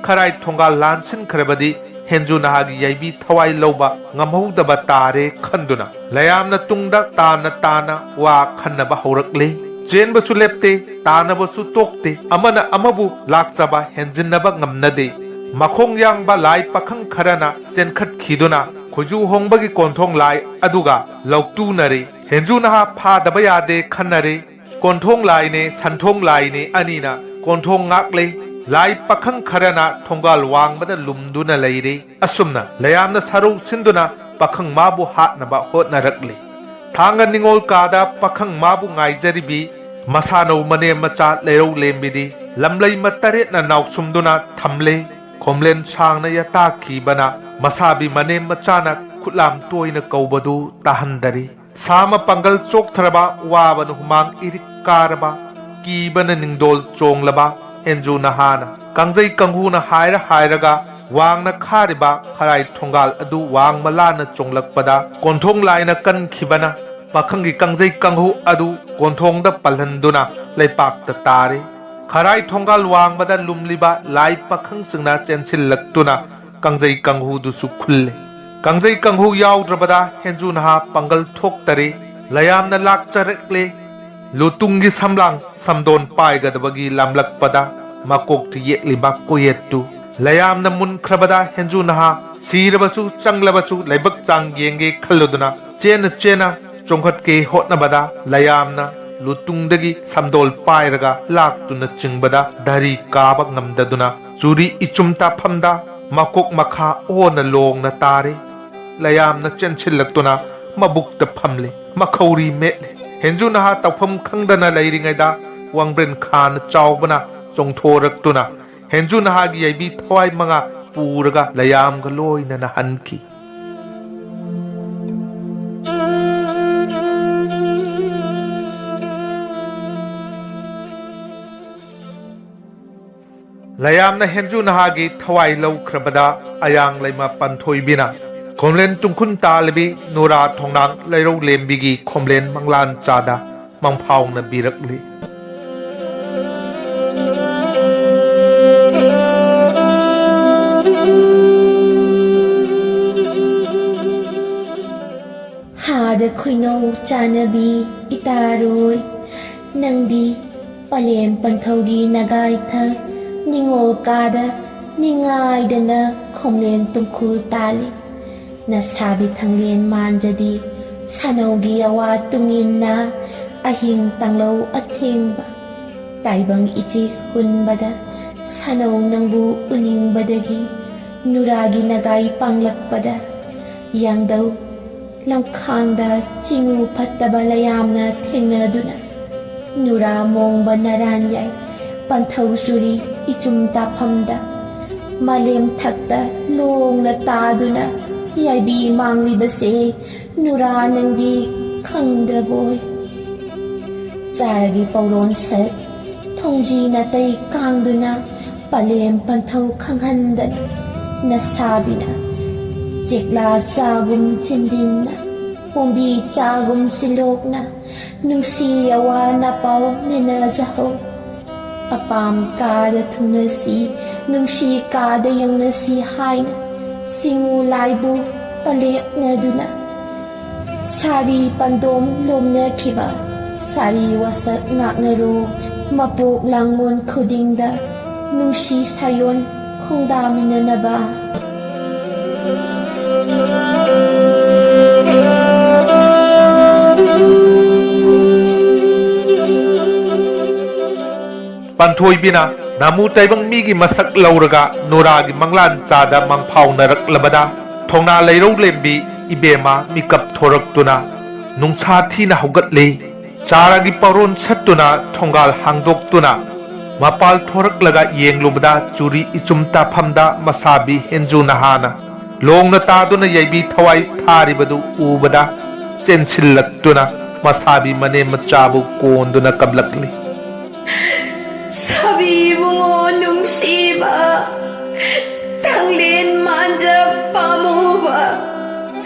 ꯈꯔꯥꯏ ꯊꯣꯡꯒꯥꯜ ꯂꯥꯟꯁꯤꯟꯈ꯭ꯔꯕꯗꯤ ꯍꯦꯟꯖꯨ ꯅꯍꯥꯒꯤ ꯌꯥꯏꯕꯤ ꯊꯋꯥꯏ ꯂꯧꯕ ꯉꯝꯍꯧꯗꯕ ꯇꯥꯔꯦ ꯈꯟꯗꯨꯅ ꯂꯌꯥꯝꯅ ꯇꯨꯡꯗ ꯇꯥꯅ ꯇꯥꯅ ꯋꯥ ꯈꯟꯅꯕ ꯍꯧꯔꯛꯂꯦ꯫ ꯆꯦꯟꯕꯁꯨ ꯂꯦꯞꯇꯦ, ꯇꯥꯅꯕꯁꯨ ꯇꯣꯛꯇꯦ, ꯑꯃꯅ ꯑꯃꯕꯨ ꯂꯥꯛꯆꯕ ꯍꯦꯟꯖꯤꯟꯅꯕ ꯉꯝꯅꯗꯦ꯫ ꯃꯈꯣꯡ ꯌꯥꯡꯕ ꯂꯥꯏ ꯄꯥꯈꯪ ꯈꯔꯅ ꯆꯦꯟꯈꯠꯈꯤꯗꯨꯅ ꯈꯣꯏꯖꯨ ꯍꯣꯡꯕꯒꯤ ꯀꯣꯟꯊꯣꯡ ꯂꯥꯏ ꯑꯗꯨꯒ ꯂꯧꯇꯨꯅꯔꯦ꯫ ꯍꯦꯟꯖꯨ ꯅꯍꯥ ꯐꯥꯗꯕ ꯌꯥꯗꯦ ꯈꯟꯅꯔꯦ꯫ ꯀꯣꯟꯊꯣꯡ ꯂꯥꯏꯅꯦ ꯁꯟꯊꯣꯡ ꯂꯥꯏꯅꯦ ꯑꯅꯤꯅ ꯀꯣꯟꯊꯣꯡ ꯉꯥꯛꯂꯦ꯫ ꯂꯥꯏ ꯄꯥꯈꯪ ꯈꯔꯅ ꯊꯣꯡꯒꯥꯜ ꯋꯥꯡꯃꯗ ꯂꯨꯝꯗꯨꯅ ꯂꯩꯔꯦ꯫ ꯑꯁꯨꯝꯅ ꯂꯌꯥꯝꯅ ꯁꯔꯧ ꯁꯤꯟꯗꯨꯅ ꯄꯥꯈꯪ ꯃꯥꯕꯨ ꯍꯥꯠꯅꯕ ꯍꯣꯠꯅꯔꯛꯂꯤ꯫ ꯊꯥꯡꯒ ꯅꯤꯉꯣꯜ ꯀꯥꯗ ꯄꯥꯈꯪ ꯃꯥꯕꯨ ꯉꯥꯏꯖꯔꯤꯕꯤ ꯃꯁꯥꯅꯧ ꯃꯅꯦꯝ ꯃꯆꯥ ꯂꯩꯔꯧ ꯂꯦꯝꯕꯤꯗꯤ ꯂꯝꯂꯩꯃ ꯇꯔꯦꯠꯅ ꯅꯥꯎꯁꯨꯝꯗꯨꯅ ꯊꯝꯂꯦ꯫ ꯈꯣꯝꯂꯦꯟ ꯁꯥꯡꯅ ꯌꯥꯇꯥꯈꯤꯕꯅ ꯃꯁꯥꯕꯤ ꯃꯅꯦꯝ ꯃꯆꯥꯅ ꯈꯨꯠꯂꯥꯝ ꯇꯣꯏꯅ ꯀꯧꯕꯗꯨ ꯇꯥꯍꯟꯗꯔꯤ꯫ ꯁꯥꯃ ꯄꯥꯡꯒꯜ ꯆꯣꯛꯊꯔꯕ, ꯋꯥꯕꯅ ꯍꯨꯃꯥꯡ ꯏꯔꯤꯛ ꯀꯥꯔꯕ, ꯀꯤꯕꯅ ꯅꯤꯡꯗꯣꯜ ꯆꯣꯡꯂꯕ ꯍꯦꯟꯖꯨ ꯅꯍꯥꯅ ꯀꯥꯡꯖꯩ ꯀꯥꯡꯍꯨꯅ ꯍꯥꯏꯔ ꯍꯥꯏꯔꯒ ꯋꯥꯡꯅ ꯈꯥꯔꯤꯕ ꯈꯔꯥꯏ ꯊꯣꯡꯒꯥꯜ ꯑꯗꯨ ꯋꯥꯡꯃ ꯂꯥꯟꯅ ꯆꯣꯡꯂꯛꯄꯗ ꯀꯣꯟꯊꯣꯡ ꯂꯥꯏꯅ ꯀꯟꯈꯤꯕꯅ ꯄꯥꯈꯪꯒꯤ ꯀꯥꯡꯖꯩ ꯀꯥꯡꯍꯨ ꯑꯗꯨ ꯀꯣꯟꯊꯣꯡꯗ ꯄꯜꯍꯟꯗꯨꯅ ꯂꯩꯄꯥꯛꯇ ꯇꯥꯔꯤ꯫ ꯈꯔꯥꯏ ꯊꯣꯡꯒꯥꯜ ꯋꯥꯡꯃꯗ ꯂꯨꯝꯂꯤꯕ ꯂꯥꯏ ꯄꯥꯈꯪꯁꯤꯡꯅ ꯆꯦꯟꯁꯤꯜꯂꯛꯇꯨꯅ ꯀꯥꯡꯖꯩ ꯀꯥꯡꯍꯨꯗꯨꯁꯨ ꯈꯨꯜꯂꯤ꯫ ꯀꯥꯡꯖꯩ ꯀꯥꯡꯍꯧ ꯌꯥꯎꯗ꯭ꯔꯕꯗ ꯍꯦꯟꯖꯨ ꯅꯍꯥ ꯄꯥꯡꯒꯜ ꯊꯣꯛꯇꯔꯦ꯫ ꯂꯌꯥꯝꯅ ꯂꯥꯛꯆꯔꯛꯂꯦ꯫ ꯂꯨꯇꯨꯡꯒꯤ ꯁꯝꯂꯥꯡ ꯁꯝꯗꯣꯟ ꯄꯥꯏꯒꯗꯕꯒꯤ ꯂꯥꯝꯂꯛꯄꯗ ꯃꯀꯣꯛꯇ ꯌꯦꯛꯂꯤꯕ ꯀꯣꯌꯦꯠꯇꯨ꯫ ꯂꯌꯥꯝꯅ ꯃꯨꯟꯈ꯭ꯔꯕꯗ ꯍꯦꯟꯖꯨ ꯅꯍꯥ ꯁꯤꯔꯕꯁꯨ ꯆꯪꯂꯕꯁꯨ ꯂꯥꯏꯕꯛ ꯆꯥꯡ ꯌꯦꯡꯒꯦ ꯈꯜꯂꯨꯗꯨꯅ ꯆꯦꯟꯅ ꯆꯦꯟꯅ ꯆꯣꯡꯈꯠꯀꯦ ꯍꯣꯠꯅꯕꯗ ꯂꯌꯥꯝꯅ ꯂꯨꯇꯨꯡꯗꯒꯤ ꯁꯝꯗꯣꯜ ꯄꯥꯏꯔꯒ ꯂꯥꯛꯇꯨꯅ ꯆꯤꯡꯕꯗ ꯙꯔꯤ ꯀꯥꯕ ꯉꯝꯗꯗꯨꯅ ꯆꯨꯔꯤ ꯏꯆꯨꯝ ꯇꯥꯐꯝꯗ ꯃꯀꯣꯛ ꯃꯈꯥ ꯑꯣꯟꯅ ꯂꯣꯡꯅ ꯇꯥꯔꯦ꯫ ꯂꯌꯥꯝꯅ ꯆꯦꯟꯁꯤꯜꯂꯛꯇꯨꯅ ꯃꯕꯨꯛꯇ ꯐꯝꯂꯦ꯫ ꯃꯈꯧꯔꯤ ꯃꯦꯠꯂꯦ꯫ ꯍꯦꯟꯖꯨ ꯅꯍꯥ ꯇꯧꯐꯝ ꯈꯪꯗꯅ ꯂꯩꯔꯤꯉꯩꯗ ꯋꯥꯡꯕ꯭ꯔꯦꯟ ꯈꯥꯅ ꯆꯥꯎꯕꯅ ꯆꯣꯡꯊꯣꯔꯛꯇꯨꯅ ꯍꯦꯟꯖꯨ ꯅꯍꯥꯒꯤ ꯌꯥꯏꯕꯤ ꯊꯋꯥꯏ ꯃꯉꯥ ꯄꯨꯔꯒ ꯂꯌꯥꯝꯒ ꯂꯣꯏꯅꯅ ꯍꯟꯈꯤ꯫ ꯂꯌꯥꯝꯅ ꯍꯦꯟꯖꯨ ꯅꯍꯥꯒꯤ ꯊꯋꯥꯏ ꯂꯧꯈ꯭ꯔꯕꯗ ꯑꯌꯥꯡ ꯂꯩꯃ ꯄꯟꯊꯣꯏꯕꯤꯅ ꯈꯣꯝꯂꯦꯟ ꯇꯨꯡꯈꯨꯟ ꯇꯥꯂꯕꯤ ꯅꯨꯔꯥ ꯊꯣꯡꯅꯥꯡ ꯂꯩꯔꯧ ꯂꯦꯝꯕꯤꯒꯤ ꯈꯣꯝꯂꯦꯟ ꯃꯪꯂꯥꯟ ꯆꯥꯗ ꯃꯪꯐꯥꯎꯅꯕꯤꯔꯛꯂꯤ꯫ ꯍꯥꯗ ꯈꯣꯏꯅꯧ ꯆꯥꯅꯕꯤ ꯏꯇꯥꯔꯣꯏ, ꯅꯪꯗꯤ ꯄꯂꯦꯝ ꯄꯟꯊꯧꯒꯤ ꯅꯒꯥꯏꯊ ꯅꯤꯡꯉꯣꯜ ꯀꯥꯗ ꯅꯤꯡꯉꯥꯏꯗꯅ ꯈꯣꯝꯂꯦꯟ ꯇꯨꯡꯈꯨꯜ ꯇꯥꯜꯂꯤ꯫ ꯅꯁꯥꯕꯤ ꯊꯪꯂꯦꯟ ꯃꯥꯟꯖꯗꯤ ꯁꯥꯅꯧꯒꯤ ꯑꯋꯥ ꯇꯨꯡꯏꯟꯅ ꯑꯍꯤꯡ ꯇꯥꯡꯂꯧ ꯑꯊꯦꯡꯕ ꯇꯥꯏꯕꯪ ꯏꯆꯦꯛ ꯍꯨꯟꯕꯗ ꯁꯥꯅꯧ ꯅꯪꯕꯨ ꯎꯅꯤꯡꯕꯗꯒꯤ ꯅꯨꯔꯥꯒꯤ ꯅꯒꯥꯏ ꯄꯥꯡꯂꯛꯄꯗ ꯌꯥꯡꯗꯧ ꯂꯝꯈꯥꯡꯗ ꯆꯤꯡꯉꯨ ꯐꯠꯇꯕ ꯂꯌꯥꯝꯅ ꯊꯦꯡꯅꯗꯨꯅ ꯅꯨꯔꯥ ꯃꯣꯡꯕ ꯅꯔꯥꯟ ꯌꯥꯏ ꯄꯟꯊꯧ ꯆꯨꯔꯤ ꯏꯆꯨꯝ ꯇꯥꯐꯝꯗ ꯃꯥꯂꯦꯝ ꯊꯛꯇ ꯂꯣꯡꯅ ꯇꯥꯗꯨꯅ ꯌꯥꯏꯕꯤ ꯃꯥꯡꯂꯤꯕꯁꯦ ꯅꯨꯔꯥ ꯅꯪꯗꯤ ꯈꯪꯗ꯭ꯔꯕꯣꯏ? ꯆꯥꯔꯒꯤ ꯄꯧꯔꯣꯟ ꯁꯛ ꯊꯣꯡꯖꯤ ꯅꯥꯇꯩ ꯀꯥꯡꯗꯨꯅ ꯄꯂꯦꯝ ꯄꯟꯊꯧ ꯈꯪꯍꯟꯗꯅ ꯅꯁꯥꯕꯤꯅ ꯆꯦꯛꯂꯥ ꯆꯥꯒꯨꯝ ꯆꯤꯟꯗꯤꯟꯅ ꯄꯣꯝꯕꯤ ꯆꯥꯒꯨꯝ ꯁꯤꯂꯣꯛꯅ ꯅꯨꯡꯁꯤ ꯑꯋꯥ ꯅꯄꯥꯎ ꯃꯦꯟꯅꯖꯍꯧ꯫ ꯑꯄꯥꯝ ꯀꯥꯗ ꯊꯨꯡꯅꯁꯤ ꯅꯨꯡꯁꯤ ꯀꯥꯗ ꯌꯧꯅꯁꯤ ꯍꯥꯏꯅ ꯁꯤꯡꯉꯨ ꯂꯥꯏꯕꯨ ꯂꯦꯞꯅꯗꯨꯅ ꯁꯥꯔꯤ ꯄꯟꯗꯣꯝ ꯂꯣꯝꯅꯈꯤꯕ, ꯁꯥꯔꯤ ꯋꯥꯁꯛ ꯉꯥꯛꯅꯔꯨ ꯃꯄꯣꯛ ꯂꯥꯡꯉꯣꯟ ꯈꯨꯗꯤꯡꯗ ꯅꯨꯡꯁꯤ ꯁꯥꯌꯣꯟ ꯈꯣꯡꯗꯥꯃꯤꯟꯅꯅꯕ꯫ ꯄꯥꯟꯊꯣꯏꯕꯤꯅ ꯅꯥꯃꯨ ꯇꯥꯏꯕꯪ ꯃꯤꯒꯤ ꯃꯁꯛ ꯂꯧꯔꯒ ꯅꯨꯔꯥꯒꯤ ꯃꯪꯂꯥꯟ ꯆꯥꯗ ꯃꯪꯐꯥꯎꯅꯔꯛꯂꯕꯗ ꯊꯧꯅꯥ ꯂꯩꯔꯧ ꯂꯦꯝꯕꯤ ꯏꯕꯦꯝꯃ ꯃꯤꯀꯞ ꯊꯣꯔꯛꯇꯨꯅ ꯅꯨꯡꯁꯥ ꯊꯤꯅ ꯍꯧꯒꯠꯂꯤ꯫ ꯆꯥꯔꯒꯤ ꯄꯥꯎꯔꯣꯟ ꯁꯠꯇꯨꯅ ꯊꯣꯡꯒꯥꯜ ꯍꯥꯡꯗꯣꯛꯇꯨꯅ ꯃꯄꯥꯜ ꯊꯣꯔꯛꯂꯒ ꯌꯦꯡꯂꯨꯕꯗ ꯆꯨꯔꯤ ꯏꯆꯨꯝ ꯇꯥꯐꯝꯗ ꯃꯁꯥꯕꯤ ꯍꯦꯟꯖꯨ ꯅꯍꯥꯅ ꯂꯣꯡꯅ ꯇꯥꯗꯨꯅ ꯌꯩꯕꯤ ꯊꯋꯥꯏ ꯊꯥꯔꯤꯕꯗꯨ ꯎꯕꯗ ꯆꯦꯟꯁꯤꯜꯂꯛꯇꯨꯅ ꯃꯁꯥꯕꯤ ꯃꯅꯦꯝ ꯃꯆꯥꯕꯨ ꯀꯣꯟꯗꯨꯅ ꯀꯞꯂꯛꯂꯤ꯫ ꯁꯥꯕꯤ ꯏꯕꯨꯡꯉꯣ ꯅꯨꯡꯁꯤꯕ, ꯊꯥꯡꯂꯦꯟ ꯃꯥꯟꯖ ꯄꯥꯝꯃꯨꯕ,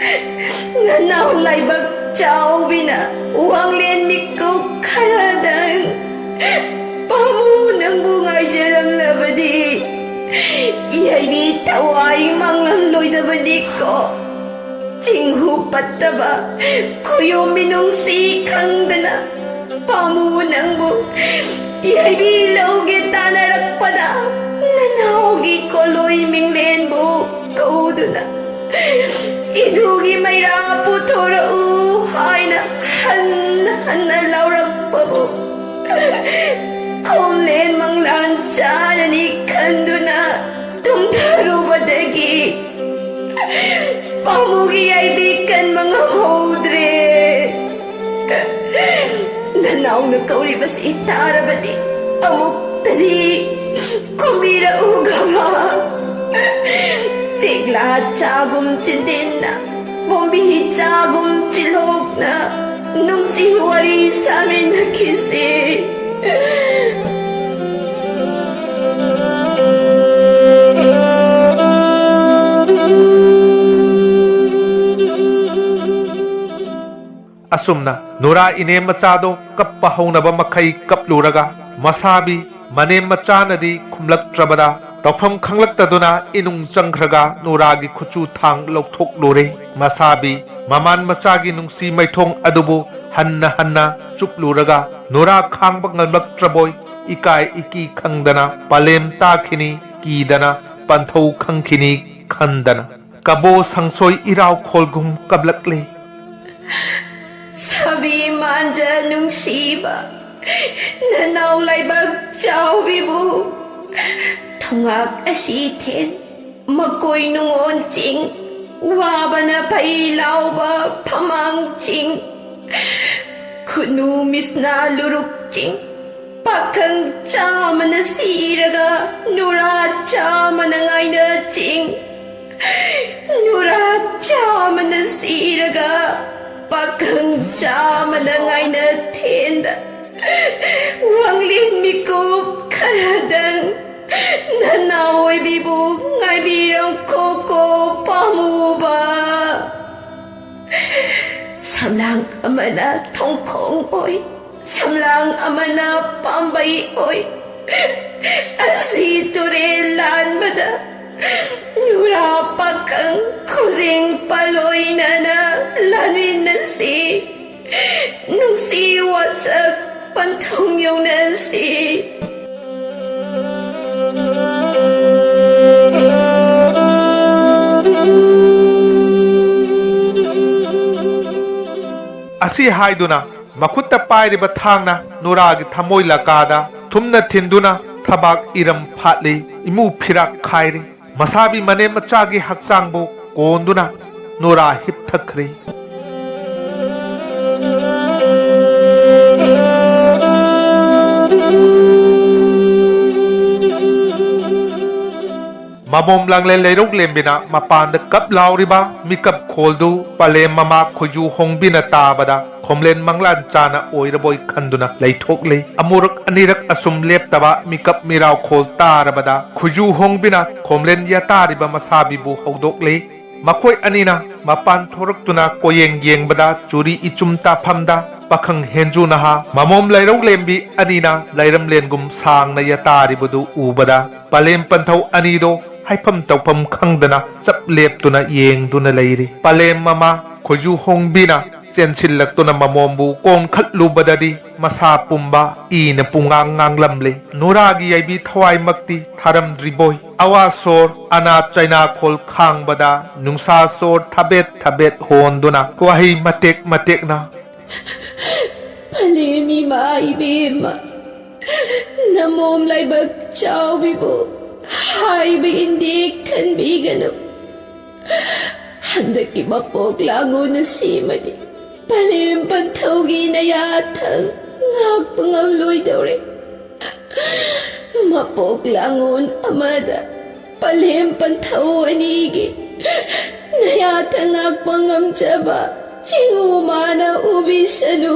ꯅꯅꯥꯎ ꯂꯥꯏꯕꯛ ꯆꯥꯎꯕꯤꯅ ꯋꯥꯡꯂꯦꯟ ꯃꯤꯀꯨꯞ ꯈꯔꯗꯪ ꯄꯥꯝꯃꯨ ꯅꯪꯕꯨ ꯉꯥꯏꯖꯔꯝꯂꯕꯗꯤ ꯌꯥꯏꯕꯤ ꯊꯋꯥꯏ ꯃꯥꯡꯂꯝꯂꯣꯏꯗꯕꯅꯤꯀꯣ꯫ ꯆꯤꯡꯍꯨ ꯄꯠꯇꯕ ꯈꯨꯌꯨꯝ ꯃꯤꯅꯨꯡꯁꯤ ꯈꯪꯗꯅ ꯄꯥꯝꯃꯨ ꯅꯪꯕꯨ ꯌꯥꯏꯕꯤ ꯂꯧꯒꯦ ꯇꯥꯟꯅꯔꯛꯄꯗ ꯅꯅꯥꯎꯒꯤ ꯀꯣꯂꯣꯏ ꯃꯤꯡꯂꯦꯟꯕꯨ ꯀꯧꯗꯨꯅ ꯏꯗꯨꯒꯤ ꯃꯩꯔꯥ ꯄꯨꯊꯣꯔꯛꯎ ꯍꯥꯏꯅ ꯍꯟꯅ ꯍꯟꯅ ꯂꯥꯎꯔꯛꯄꯕꯨ ꯈꯣꯝꯂꯦꯟ ꯃꯪꯂꯥꯟ ꯆꯥꯅꯅꯤ ꯈꯟꯗꯨꯅ ꯇꯨꯝꯊꯔꯨꯕꯗꯒꯤ ꯄꯥꯃꯨꯒꯤ ꯌꯥꯏꯕꯤ ꯀꯟꯕ ꯉꯝꯍꯧꯗ꯭ꯔꯦ꯫ ꯅꯅꯥꯎꯅ ꯀꯧꯔꯤꯕꯁꯤ ꯇꯥꯔꯕꯗꯤ ꯑꯃꯨꯛꯇꯗꯤ ꯈꯨꯝꯕꯤꯔꯛꯎꯒꯕ꯫ ꯆꯦꯛꯂꯥ ꯆꯥꯒꯨꯝ ꯆꯤꯟꯗꯤꯟꯅ, ꯄꯣꯝꯕꯤ ꯆꯥꯒꯨꯝ ꯆꯤꯜꯍꯣꯛꯅ ꯅꯨꯡꯁꯤ ꯋꯥꯔꯤ ꯁꯥꯃꯤꯟꯅꯈꯤꯁꯤ꯫ ꯑꯁꯨꯝꯅ ꯅꯨꯔꯥ ꯏꯅꯦꯝ ꯃꯆꯥꯗꯣ ꯀꯞꯄ ꯍꯧꯅꯕ ꯃꯈꯩ ꯀꯞꯂꯨꯔꯒ ꯃꯁꯥꯕꯤ ꯃꯅꯦꯝ ꯃꯆꯥꯅꯗꯤ ꯈꯨꯝꯂꯛꯇ꯭ꯔꯕꯗ ꯇꯧꯐꯝ ꯈꯪꯂꯛꯇꯗꯨꯅ ꯏꯅꯨꯡ ꯆꯪꯈ꯭ꯔꯒ ꯅꯨꯔꯥꯒꯤ ꯈꯨꯠꯆꯨ ꯊꯥꯡ ꯂꯧꯊꯣꯛꯂꯨꯔꯦ꯫ ꯃꯁꯥꯕꯤ ꯃꯃꯥꯟ ꯃꯆꯥꯒꯤ ꯅꯨꯡꯁꯤ ꯃꯥꯏꯊꯣꯡ ꯑꯗꯨꯕꯨ ꯍꯟꯅ ꯍꯟꯅ ꯆꯨꯞꯂꯨꯔꯒ ꯅꯨꯔꯥ ꯈꯥꯡꯕ ꯉꯝꯂꯛꯇ꯭ꯔꯕꯣꯏ ꯏꯀꯥꯏ ꯏꯀꯤ ꯈꯪꯗꯅ ꯄꯂꯦꯝ ꯇꯥꯈꯤꯅꯤ ꯀꯤꯗꯅ ꯄꯟꯊꯧ ꯈꯪꯈꯤꯅꯤ ꯈꯟꯗꯅ ꯀꯕꯣ ꯁꯪꯁꯣꯏ ꯏꯔꯥꯎꯈꯣꯜꯒꯨꯝ ꯀꯞꯂꯛꯂꯦ꯫ ꯁꯥꯕꯤ ꯃꯥꯟꯖ ꯅꯨꯡꯁꯤꯕ ꯅꯅꯥꯎ ꯂꯥꯏꯕꯛ ꯆꯥꯎꯕꯤꯕꯨ ꯊꯣꯉꯥꯛ ꯑꯁꯤ ꯊꯦꯟ ꯃꯀꯣꯏ ꯅꯨꯡꯉꯣꯟ ꯆꯤꯡ ꯋꯥꯕꯅ ꯐꯩ ꯂꯥꯎꯕ ꯐꯃꯥꯡ ꯆꯤꯡ ꯈꯨꯅꯨ ꯃꯤꯁꯅꯥ ꯂꯨꯔꯨꯛ ꯆꯤꯡ ꯄꯥꯈꯪ ꯆꯥꯃꯅ ꯁꯤꯔꯒ ꯅꯨꯔꯥ ꯆꯥꯃꯅ ꯉꯥꯏꯅ ꯆꯤꯡ ꯅꯨꯔꯥ ꯆꯥꯃꯅ ꯁꯤꯔꯒ ꯄꯥꯈꯪ ꯆꯥꯃꯅ ꯉꯥꯏꯅ ꯊꯦꯟꯗ ꯋꯥꯡꯂꯦꯟ ꯃꯤꯀꯨꯞ ꯈꯔꯗꯪ ꯅꯅꯥꯎ ꯑꯣꯏꯕꯤꯕꯨ ꯉꯥꯏꯕꯤꯔꯝꯈꯣꯀꯣ ꯄꯥꯝꯃꯨꯕ꯫ ꯁꯝꯂꯥꯡ ꯑꯃꯅ ꯊꯣꯡꯈꯣꯡ ꯑꯣꯏ ꯁꯝꯂꯥꯡ ꯑꯃꯅ ꯄꯥꯝꯕꯩ ꯑꯣꯏ꯫ ꯑꯁꯤ ꯇꯨꯔꯦꯜ ꯂꯥꯟꯕꯗ ꯅꯨꯔꯥ ꯄꯥꯈꯪ ꯈꯨꯖꯤꯡ ꯄꯥꯂꯣꯏꯅꯅ ꯂꯥꯟꯃꯤꯟꯅꯁꯤ꯫ ꯅꯨꯡꯁꯤ ꯋꯥꯁꯛ ꯄꯟꯊꯨꯡ ꯌꯧꯅꯁꯤ꯫ ꯑꯁꯤ ꯍꯥꯏꯗꯨꯅ ꯃꯈꯨꯠꯇ ꯄꯥꯏꯔꯤꯕ ꯊꯥꯡꯅ ꯅꯨꯔꯥꯒꯤ ꯊꯃꯣꯏ ꯂꯀꯥꯗ ꯊꯨꯝꯅ ꯊꯤꯟꯗꯨꯅ ꯊꯕꯥꯛ ꯏꯔꯝ ꯐꯥꯠꯂꯤ, ꯏꯃꯨ ꯐꯤꯔꯥꯛ ꯈꯥꯏꯔꯤ꯫ ꯃꯁꯥꯕꯤ ꯃꯅꯦꯝ ꯃꯆꯥꯒꯤ ꯍꯛꯆꯥꯡꯕꯨ ꯀꯣꯟꯗꯨꯅ ꯅꯨꯔꯥ ꯍꯤꯞꯊꯈ꯭ꯔꯦ꯫ ꯃꯃꯣꯝ ꯂꯥꯡꯂꯦꯟ ꯂꯩꯔꯧ ꯂꯦꯝꯕꯤꯅ ꯃꯄꯥꯟꯗ ꯀꯞ ꯂꯥꯎꯔꯤꯕ ꯃꯤꯀꯞ ꯈꯣꯜꯗꯨ ꯄꯂꯦꯝ ꯃꯃꯥ ꯈꯣꯏꯖꯨ ꯍꯣꯡꯕꯤꯅ ꯇꯥꯕꯗ ꯈꯣꯝꯂꯦꯟ ꯃꯪꯂꯥꯟ ꯆꯥꯅ ꯑꯣꯏꯔꯕꯣꯏ ꯈꯟꯗꯨꯅ ꯂꯩꯊꯣꯛꯂꯤ꯫ ꯑꯃꯨꯔꯛ ꯑꯅꯤꯔꯛ ꯑꯁꯨꯝ ꯂꯦꯞꯇꯕ ꯃꯤꯀꯞ ꯃꯤꯔꯥꯎ ꯈꯣꯜ ꯇꯥꯔꯕꯗ ꯈꯣꯏꯖꯨ ꯍꯣꯡꯕꯤꯅ ꯈꯣꯝꯂꯦꯟ ꯌꯥꯇꯥꯔꯤꯕ ꯃꯁꯥꯕꯤꯕꯨ ꯍꯧꯗꯣꯛꯂꯤ꯫ ꯃꯈꯣꯏ ꯑꯅꯤꯅ ꯃꯄꯥꯟ ꯊꯣꯔꯛꯇꯨꯅ ꯀꯣꯌꯦꯡ ꯌꯦꯡꯕꯗ ꯆꯨꯔꯤ ꯏꯆꯨꯝ ꯇꯥꯐꯝꯗ ꯄꯥꯈꯪ ꯍꯦꯟꯖꯨ ꯅꯍꯥ ꯃꯃꯣꯝ ꯂꯩꯔꯧ ꯂꯦꯝꯕꯤ ꯑꯅꯤꯅ ꯂꯩꯔꯝꯂꯦꯟꯒꯨꯝ ꯁꯥꯡꯅ ꯌꯥꯇꯥꯔꯤꯕꯗꯨ ꯎꯕꯗ, ꯄꯂꯦꯝ ꯄꯟꯊꯧ ꯑꯅꯤꯗꯣ ꯍꯥꯏꯐꯝ ꯇꯧꯐꯝ ꯈꯪꯗꯅ ꯆꯞ ꯂꯦꯞꯇꯨꯅ ꯌꯦꯡꯗꯨꯅ ꯂꯩꯔꯤ꯫ ꯄꯂꯦꯝ ꯃꯃꯥ ꯈꯣꯏꯖꯨ ꯍꯣꯡꯕꯤꯅ ꯆꯦꯟꯁꯤꯜꯂꯛꯇꯨꯅ ꯃꯃꯣꯝꯕꯨ ꯀꯣꯟꯈꯠꯂꯨꯕꯗꯗꯤ, ꯃꯁꯥ ꯄꯨꯝꯕ ꯏꯅ ꯄꯨꯡꯉꯥꯡ ꯉꯥꯡꯂꯝꯂꯦ꯫ ꯅꯨꯔꯥꯒꯤ ꯌꯥꯏꯕꯤ ꯊꯋꯥꯏꯃꯛꯇꯤ ꯊꯥꯔꯝꯗ꯭ꯔꯤꯕꯣꯏ꯫ ꯑꯋꯥ ꯁꯣꯔ ꯑꯅꯥ ꯆꯩꯅꯥꯈꯣꯜ ꯈꯥꯡꯕꯗ, ꯅꯨꯡꯁꯥ ꯁꯣꯔ ꯊꯕꯦꯠ ꯊꯕꯦꯠ ꯍꯣꯟꯗꯨꯅ ꯋꯥꯍꯩ ꯃꯇꯦꯛ ꯃꯇꯦꯛꯅ ꯄꯂꯦꯝ ꯏꯃꯥ ꯏꯕꯦꯝꯃ, ꯅꯃꯣꯝ ꯂꯥꯏꯕꯛ ꯆꯥꯎꯕꯤꯕꯨ ꯍꯥꯏꯕ ꯏꯟꯗꯦ ꯈꯟꯕꯤꯒꯅꯨ꯫ ꯍꯟꯗꯛꯀꯤ ꯃꯄꯣꯛ ꯂꯥꯡꯉꯣꯟ ꯑꯁꯤꯃꯗꯤ ꯄꯂꯦꯝ ꯄꯟꯊꯧꯒꯤ ꯅꯌꯥꯊꯪ ꯉꯥꯛꯄ ꯉꯝꯂꯣꯏꯗꯧꯔꯦ꯫ ꯃꯄꯣꯛ ꯂꯥꯡꯉꯣꯟ ꯑꯃꯗ ꯄꯂꯦꯝ ꯄꯟꯊꯧ ꯑꯅꯤꯒꯤ ꯅꯌꯥꯊꯪ ꯉꯥꯛꯄ ꯉꯝꯖꯕ ꯆꯤꯡꯉꯨ ꯃꯥꯅ ꯎꯕꯤꯁꯅꯨ꯫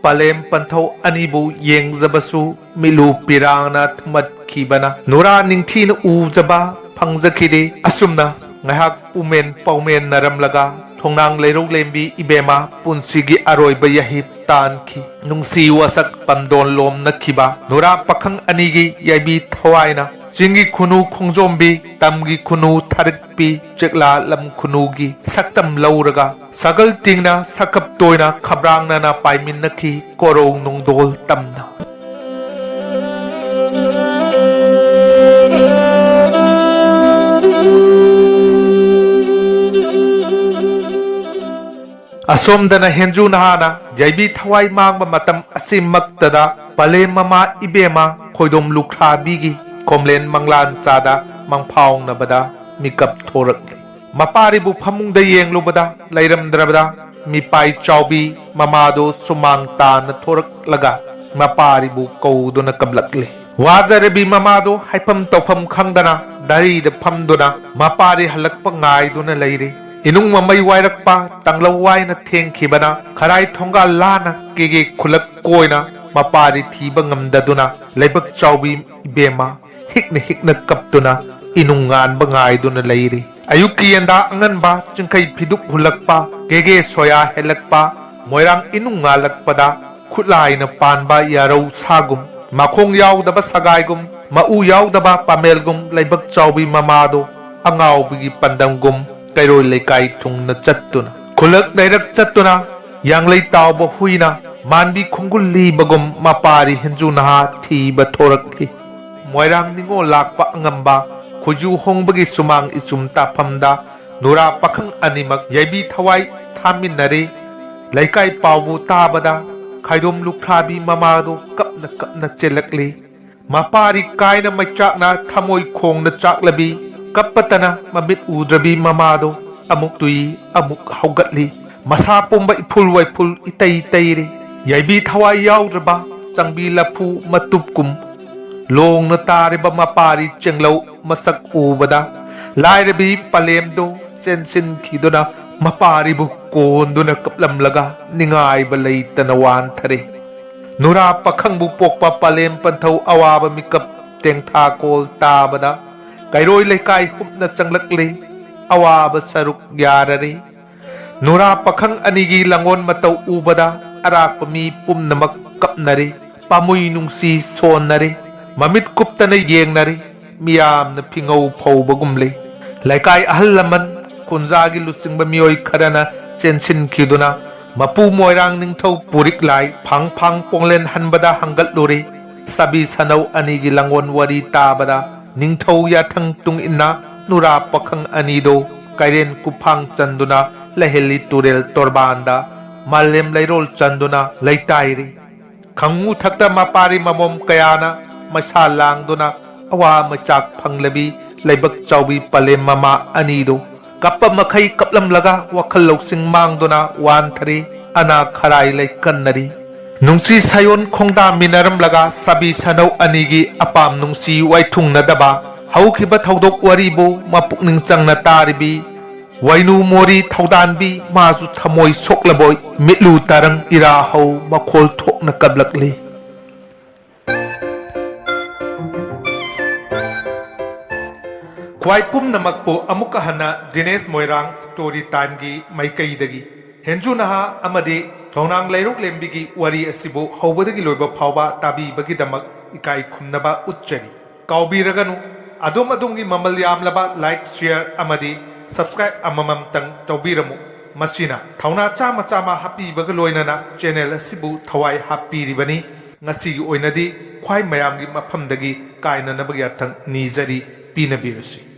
ꯄꯂꯦꯝ ꯄꯟꯊꯧ ꯑꯅꯤꯕꯨ ꯌꯦꯡꯖꯕꯁꯨ ꯃꯤꯠꯂꯨ ꯄꯤꯔꯥꯡꯅ ꯊꯨꯝꯃꯠꯈꯤꯕꯅ ꯅꯨꯔꯥ ꯅꯤꯡꯊꯤꯅ ꯎꯖꯕ ꯐꯪꯖꯈꯤꯗꯦ꯫ ꯑꯁꯨꯝꯅ ꯉꯥꯏꯍꯥꯛ ꯎꯃꯦꯟ ꯄꯥꯎꯃꯦꯟꯅꯔꯝꯂꯒ ꯊꯣꯡꯅꯥꯡ ꯂꯩꯔꯧ ꯂꯦꯝꯕꯤ ꯏꯕꯦꯝꯃ ꯄꯨꯟꯁꯤꯒꯤ ꯑꯔꯣꯏꯕ ꯌꯥꯍꯤꯞ ꯇꯥꯟꯈꯤ꯫ ꯅꯨꯡꯁꯤ ꯋꯥꯁꯛ ꯄꯝꯗꯣꯟ ꯂꯣꯝꯅꯈꯤꯕ ꯅꯨꯔꯥ ꯄꯥꯈꯪ ꯑꯅꯤꯒꯤ ꯌꯥꯏꯕꯤ ꯊꯋꯥꯏꯅ ꯆꯤꯡꯒꯤ ꯈꯨꯅꯨ ꯈꯣꯡꯖꯣꯝꯕꯤ, ꯇꯝꯒꯤ ꯈꯨꯅꯨ ꯊꯥꯔꯤꯛꯄꯤ, ꯆꯦꯛꯂꯥ ꯂꯝ ꯈꯨꯅꯨꯒꯤ ꯁꯛꯇꯝ ꯂꯧꯔꯒ ꯁꯒꯜ ꯇꯤꯡꯅ ꯁꯛꯀꯞ ꯇꯣꯏꯅ ꯈꯕ꯭ꯔꯥꯡꯅꯅ ꯄꯥꯏꯃꯤꯟꯅꯈꯤ ꯀꯣꯔꯧ ꯅꯣꯡꯗꯣꯜ ꯇꯝꯅ꯫ ꯑꯁꯣꯝꯗꯅ ꯍꯦꯟꯖꯨ ꯅꯍꯥꯅ ꯌꯥꯏꯕꯤ ꯊꯋꯥꯏ ꯃꯥꯡꯕ ꯃꯇꯝ ꯑꯁꯤꯃꯛꯇꯗ ꯄꯂꯦꯝ ꯃꯃꯥ ꯏꯕꯦꯝꯃ ꯈꯣꯏꯗꯣꯝ ꯂꯨꯈ꯭ꯔꯥꯕꯤꯒꯤ ꯈꯣꯝꯂꯦꯟ ꯃꯪꯂꯥꯟ ꯆꯥꯗ ꯃꯪꯐꯥꯎꯅꯕꯗ ꯃꯤꯀꯞ ꯊꯣꯔꯛꯂꯤ꯫ ꯃꯄꯥꯔꯤꯕꯨ ꯐꯃꯨꯡꯗ ꯌꯦꯡꯂꯨꯕꯗ ꯂꯩꯔꯝꯗ꯭ꯔꯕꯗ ꯃꯤꯄꯥꯏ ꯆꯥꯎꯕꯤ ꯃꯃꯥꯗꯨ ꯁꯨꯃꯥꯡ ꯇꯥꯅ ꯊꯣꯔꯛꯂꯒ ꯃꯄꯥꯔꯤꯕꯨ ꯀꯧꯗꯨꯅ ꯀꯞꯂꯛꯂꯤ꯫ ꯋꯥꯖꯔꯕꯤ ꯃꯃꯥꯗꯨ ꯍꯥꯏꯐꯝ ꯇꯧꯐꯝ ꯈꯪꯗꯅ ꯗꯥꯔꯤꯗ ꯐꯝꯗꯨꯅ ꯃꯄꯥꯔꯤ ꯍꯜꯂꯛꯄ ꯉꯥꯏꯗꯨꯅ ꯂꯩꯔꯤ꯫ ꯏꯅꯨꯡ ꯃꯃꯩ ꯋꯥꯏꯔꯛꯄ ꯇꯥꯡꯂꯧ ꯋꯥꯏꯅ ꯊꯦꯡꯈꯤꯕꯅ ꯈꯔꯥꯏ ꯊꯣꯡꯒꯥꯜ ꯂꯥꯟꯅ ꯀꯦꯒꯦ ꯈꯨꯂꯛ ꯀꯣꯏꯅ ꯃꯄꯥꯔꯤ ꯊꯤꯕ ꯉꯝꯗꯗꯨꯅ ꯂꯩꯕꯛ ꯆꯥꯎꯕꯤ ꯏꯕꯦꯝꯃ ꯍꯤꯛꯅ ꯍꯤꯛꯅ ꯀꯞꯇꯨꯅ ꯏꯅꯨꯡ ꯉꯥꯟꯕ ꯉꯥꯏꯗꯨꯅ ꯂꯩꯔꯤ꯫ ꯑꯌꯨꯛꯀꯤ ꯌꯦꯟꯗꯥ ꯑꯉꯟꯕ ꯆꯤꯡꯈꯩ ꯐꯤꯗꯨꯛ ꯍꯨꯜꯂꯛꯄ, ꯒꯦꯒꯦ ꯁꯣꯌꯥ ꯍꯦꯜꯂꯛꯄ, ꯃꯣꯏꯔꯥꯡ ꯏꯅꯨꯡ ꯉꯥꯜꯂꯛꯄꯗ ꯈꯨꯠꯂꯥꯏꯅ ꯄꯥꯟꯕ ꯌꯥꯔꯧ ꯁꯥꯒꯨꯝ, ꯃꯈꯣꯡ ꯌꯥꯎꯗꯕ ꯁꯒꯥꯏꯒꯨꯝ, ꯃꯎ ꯌꯥꯎꯗꯕ ꯄꯥꯃꯦꯜꯒꯨꯝ ꯂꯩꯕꯛ ꯆꯥꯎꯕꯤ ꯃꯃꯥꯗꯣ ꯑꯉꯥꯎꯕꯤꯒꯤ ꯄꯥꯟꯗꯝꯒꯨꯝ ꯀꯩꯔꯣꯏ ꯂꯩꯀꯥꯏ ꯊꯨꯡꯅ ꯆꯠꯇꯨꯅ, ꯈꯨꯜꯂꯛ ꯂꯩꯔꯛ ꯆꯠꯇꯨꯅ ꯌꯥꯡꯂꯩ ꯇꯥꯎꯕ ꯍꯨꯏꯅ ꯃꯥꯟꯕꯤ ꯈꯣꯡꯒꯨꯜ ꯂꯤꯕꯒꯨꯝ ꯃꯄꯥꯔꯤ ꯍꯦꯟꯖꯨ ꯅꯍꯥ ꯊꯤꯕ ꯊꯣꯔꯛꯂꯤ꯫ ꯃꯣꯏꯔꯥꯡ ꯅꯤꯉꯣꯜ ꯂꯥꯛꯄ ꯑꯉꯝꯕ ꯈꯨꯖꯨ ꯍꯣꯡꯕꯒꯤ ꯁꯨꯃꯥꯡ ꯏꯆꯨꯝ ꯇꯥꯐꯝꯗ ꯅꯨꯔꯥ ꯄꯥꯈꯪ ꯑꯅꯤꯃꯛ ꯌꯥꯏꯕꯤ ꯊꯋꯥꯏ ꯊꯥꯃꯤꯟꯅꯔꯦ꯫ ꯂꯩꯀꯥꯏ ꯄꯥꯎꯕꯨ ꯇꯥꯕꯗ ꯈꯥꯏꯗꯣꯝ ꯂꯨꯈ꯭ꯔꯥꯕꯤ ꯃꯃꯥꯗꯨ ꯀꯞꯅ ꯀꯞꯅ ꯆꯦꯜꯂꯛꯂꯤ꯫ ꯃꯄꯥꯔꯤ ꯀꯥꯏꯅ ꯃꯩꯆꯥꯛꯅ ꯊꯃꯣꯏ ꯈꯣꯡꯅ ꯆꯥꯛꯂꯕꯤ, ꯀꯞꯄꯇꯅ ꯃꯃꯤꯠ ꯎꯗ꯭ꯔꯕꯤ ꯃꯃꯥꯗꯣ ꯑꯃꯨꯛ ꯇꯨꯏ, ꯑꯃꯨꯛ ꯍꯧꯒꯠꯂꯤ꯫ ꯃꯁꯥ ꯄꯨꯝꯕ ꯏꯐꯨꯜ ꯋꯥꯏꯐꯨꯜ ꯏꯇꯩ ꯇꯩꯔꯤ꯫ ꯌꯥꯏꯕꯤ ꯊꯋꯥꯏ ꯌꯥꯎꯗ꯭ꯔꯕ ꯆꯪꯕꯤ ꯂꯐꯨ ꯃꯇꯨꯞꯀꯨꯝ ꯂꯣꯡꯅ ꯇꯥꯔꯤꯕ ꯃꯄꯥꯔꯤ ꯆꯦꯡꯂꯧ ꯃꯁꯛ ꯎꯕꯗ ꯂꯥꯏꯔꯕꯤ ꯄꯂꯦꯝꯗꯣ ꯆꯦꯟꯁꯤꯟꯈꯤꯗꯨꯅ ꯃꯄꯥꯔꯤꯕꯨ ꯀꯣꯟꯗꯨꯅ ꯀꯞꯂꯝꯂꯒ ꯅꯤꯡꯉꯥꯏꯕ ꯂꯩꯇꯅ ꯋꯥꯟꯊꯔꯦ꯫ ꯅꯨꯔꯥ ꯄꯥꯈꯪꯕꯨ ꯄꯣꯛꯄ ꯄꯂꯦꯝ ꯄꯟꯊꯧ ꯑꯋꯥꯕ ꯃꯤꯀꯞ ꯇꯦꯡꯊꯥꯀꯣꯜ ꯇꯥꯕꯗ ꯀꯩꯔꯣꯏ ꯂꯩꯀꯥꯏ ꯍꯨꯞꯅ ꯆꯪꯂꯛꯂꯦ꯫ ꯑꯋꯥꯕ ꯁꯔꯨꯛ ꯌꯥꯔꯔꯦ꯫ ꯅꯨꯔꯥ ꯄꯥꯈꯪ ꯑꯅꯤꯒꯤ ꯂꯥꯡꯒꯣꯟ ꯃꯇꯧ ꯎꯕꯗ ꯑꯔꯥꯛꯄ ꯃꯤ ꯄꯨꯝꯅꯃꯛ ꯀꯞꯅꯔꯦ꯫ ꯄꯥꯃꯨꯏ ꯅꯨꯡꯁꯤ ꯁꯣꯟꯅꯔꯦ꯫ ꯃꯃꯤꯠ ꯀꯨꯞꯇꯅ ꯌꯦꯡꯅꯔꯦ꯫ ꯃꯤꯌꯥꯝꯅ ꯐꯤꯉꯧ ꯐꯧꯕꯒꯨꯝꯂꯦ꯫ ꯂꯩꯀꯥꯏ ꯑꯍꯜ ꯂꯃꯟ, ꯈꯨꯟꯖꯥꯒꯤ ꯂꯨꯆꯤꯡꯕ ꯃꯤꯑꯣꯏ ꯈꯔꯅ ꯆꯦꯟꯁꯤꯟꯈꯤꯗꯨꯅ ꯃꯄꯨ ꯃꯣꯏꯔꯥꯡ ꯅꯤꯡꯊꯧ ꯄꯨꯔꯤꯛ ꯂꯥꯏ ꯐꯥꯡ ꯐꯥꯡ ꯄꯣꯡꯂꯦꯟ ꯍꯟꯕꯗ ꯍꯪꯒꯠꯂꯨꯔꯦ꯫ ꯁꯥꯕꯤ ꯁꯅꯧ ꯑꯅꯤꯒꯤ ꯂꯥꯡꯒꯣꯟ ꯋꯥꯔꯤ ꯇꯥꯕꯗ ꯅꯤꯡꯊꯧ ꯌꯥꯊꯪ ꯇꯨꯡ ꯏꯟꯅ ꯅꯨꯔꯥ ꯄꯥꯈꯪ ꯑꯅꯤꯗꯣ ꯀꯩꯔꯦꯟ ꯀꯨꯐꯥꯡ ꯆꯟꯗꯨꯅ ꯂꯩꯍꯦꯜꯂꯤ ꯇꯨꯔꯦꯜ ꯇꯣꯔꯕꯥꯟꯗ ꯃꯥꯂꯦꯝ ꯂꯩꯔꯣꯜ ꯆꯟꯗꯨꯅ ꯂꯩꯇꯥꯏꯔꯤ꯫ ꯈꯪꯉꯨ ꯊꯛꯇ ꯃꯄꯥꯔꯤ ꯃꯃꯣꯝ ꯀꯌꯥꯅ ꯃꯩꯁꯥ ꯂꯥꯡꯗꯨꯅ ꯑꯋꯥ ꯃꯩꯆꯥꯛ ꯐꯪꯂꯕꯤ ꯂꯩꯕꯛ ꯆꯥꯎꯕꯤ ꯄꯂꯦꯝ ꯃꯃꯥ ꯑꯅꯤꯗꯨ ꯀꯞꯄ ꯃꯈꯩ ꯀꯞꯂꯝꯂꯒ ꯋꯥꯈꯜ ꯂꯧꯁꯤꯡ ꯃꯥꯡꯗꯨꯅ ꯋꯥꯟꯊꯔꯤ꯫ ꯑꯅꯥ ꯈꯔꯥꯏ ꯂꯩꯀꯟꯅꯔꯤ꯫ ꯅꯨꯡꯁꯤ ꯁꯥꯌꯣꯟ ꯈꯣꯡꯗꯥꯃꯤꯟꯅꯔꯝꯂꯒ ꯁꯥꯕꯤ ꯁꯅꯧ ꯑꯅꯤꯒꯤ ꯑꯄꯥꯝ ꯅꯨꯡꯁꯤ ꯋꯥꯏꯊꯨꯡꯅꯗꯕ ꯍꯧꯈꯤꯕ ꯊꯧꯗꯣꯛ ꯋꯥꯔꯤꯕꯨ ꯃꯄꯨꯛꯅꯤꯡ ꯆꯪꯅ ꯇꯥꯔꯤꯕꯤ ꯋꯥꯏꯅꯨ ꯃꯣꯔꯤ ꯊꯧꯗꯥꯟꯕꯤ ꯃꯥꯁꯨ ꯊꯃꯣꯏ ꯁꯣꯛꯂꯕꯣꯏ ꯃꯤꯠꯂꯨ ꯇꯥꯔꯪ ꯏꯔꯥ ꯍꯧ ꯃꯈꯣꯜ ꯊꯣꯛꯅ ꯀꯞꯂꯛꯂꯤ꯫ ꯈ꯭ꯋꯥꯏ ꯄꯨꯝꯅꯃꯛꯄꯨ ꯑꯃꯨꯛꯀ ꯍꯟꯅ ꯗꯤꯅꯦꯁ ꯃꯣꯏꯔꯥꯡ ꯁ꯭ꯇꯣꯔꯤ ꯇꯥꯏꯝꯒꯤ ꯃꯥꯏꯀꯩꯗꯒꯤ ꯍꯦꯟꯖꯨ ꯅꯍꯥ ꯑꯃꯗꯤ ꯊꯧꯅꯥꯡ ꯂꯩꯔꯨꯛ ꯂꯦꯝꯕꯤꯒꯤ ꯋꯥꯔꯤ ꯑꯁꯤꯕꯨ ꯍꯧꯕꯗꯒꯤ ꯂꯣꯏꯕ ꯐꯥꯎꯕ ꯇꯥꯕꯤꯕꯒꯤꯗꯃꯛ ꯏꯀꯥꯏ ꯈꯨꯝꯅꯕ ꯎꯠꯆꯔꯤ꯫ ꯀꯥꯎꯕꯤꯔꯒꯅꯨ, ꯑꯗꯣꯝ ꯑꯗꯣꯝꯒꯤ ꯃꯃꯜ ꯌꯥꯝꯂꯕ like, share ꯑꯃꯗꯤ subscribe ꯑꯃꯃꯝꯇꯪ ꯇꯧꯕꯤꯔꯝꯃꯨ꯫ ꯃꯁꯤꯅ ꯊꯧꯅꯥ ꯆꯥꯝꯃ ꯆꯥꯝꯃ ꯍꯥꯞꯄꯤꯕꯒ ꯂꯣꯏꯅꯅ channel ꯑꯁꯤꯕꯨ ꯊꯋꯥꯏ ꯍꯥꯞꯄꯤꯔꯤꯕꯅꯤ꯫ ꯉꯁꯤꯒꯤ ꯑꯣꯏꯅꯗꯤ ꯈ꯭ꯋꯥꯏ ꯃꯌꯥꯝꯒꯤ ꯃꯐꯝꯗꯒꯤ ꯀꯥꯏꯅꯅꯕꯒꯤ ꯌꯥꯊꯪ ꯅꯤꯖꯔꯤ, ꯄꯤꯅꯕꯤꯔꯁꯤ꯫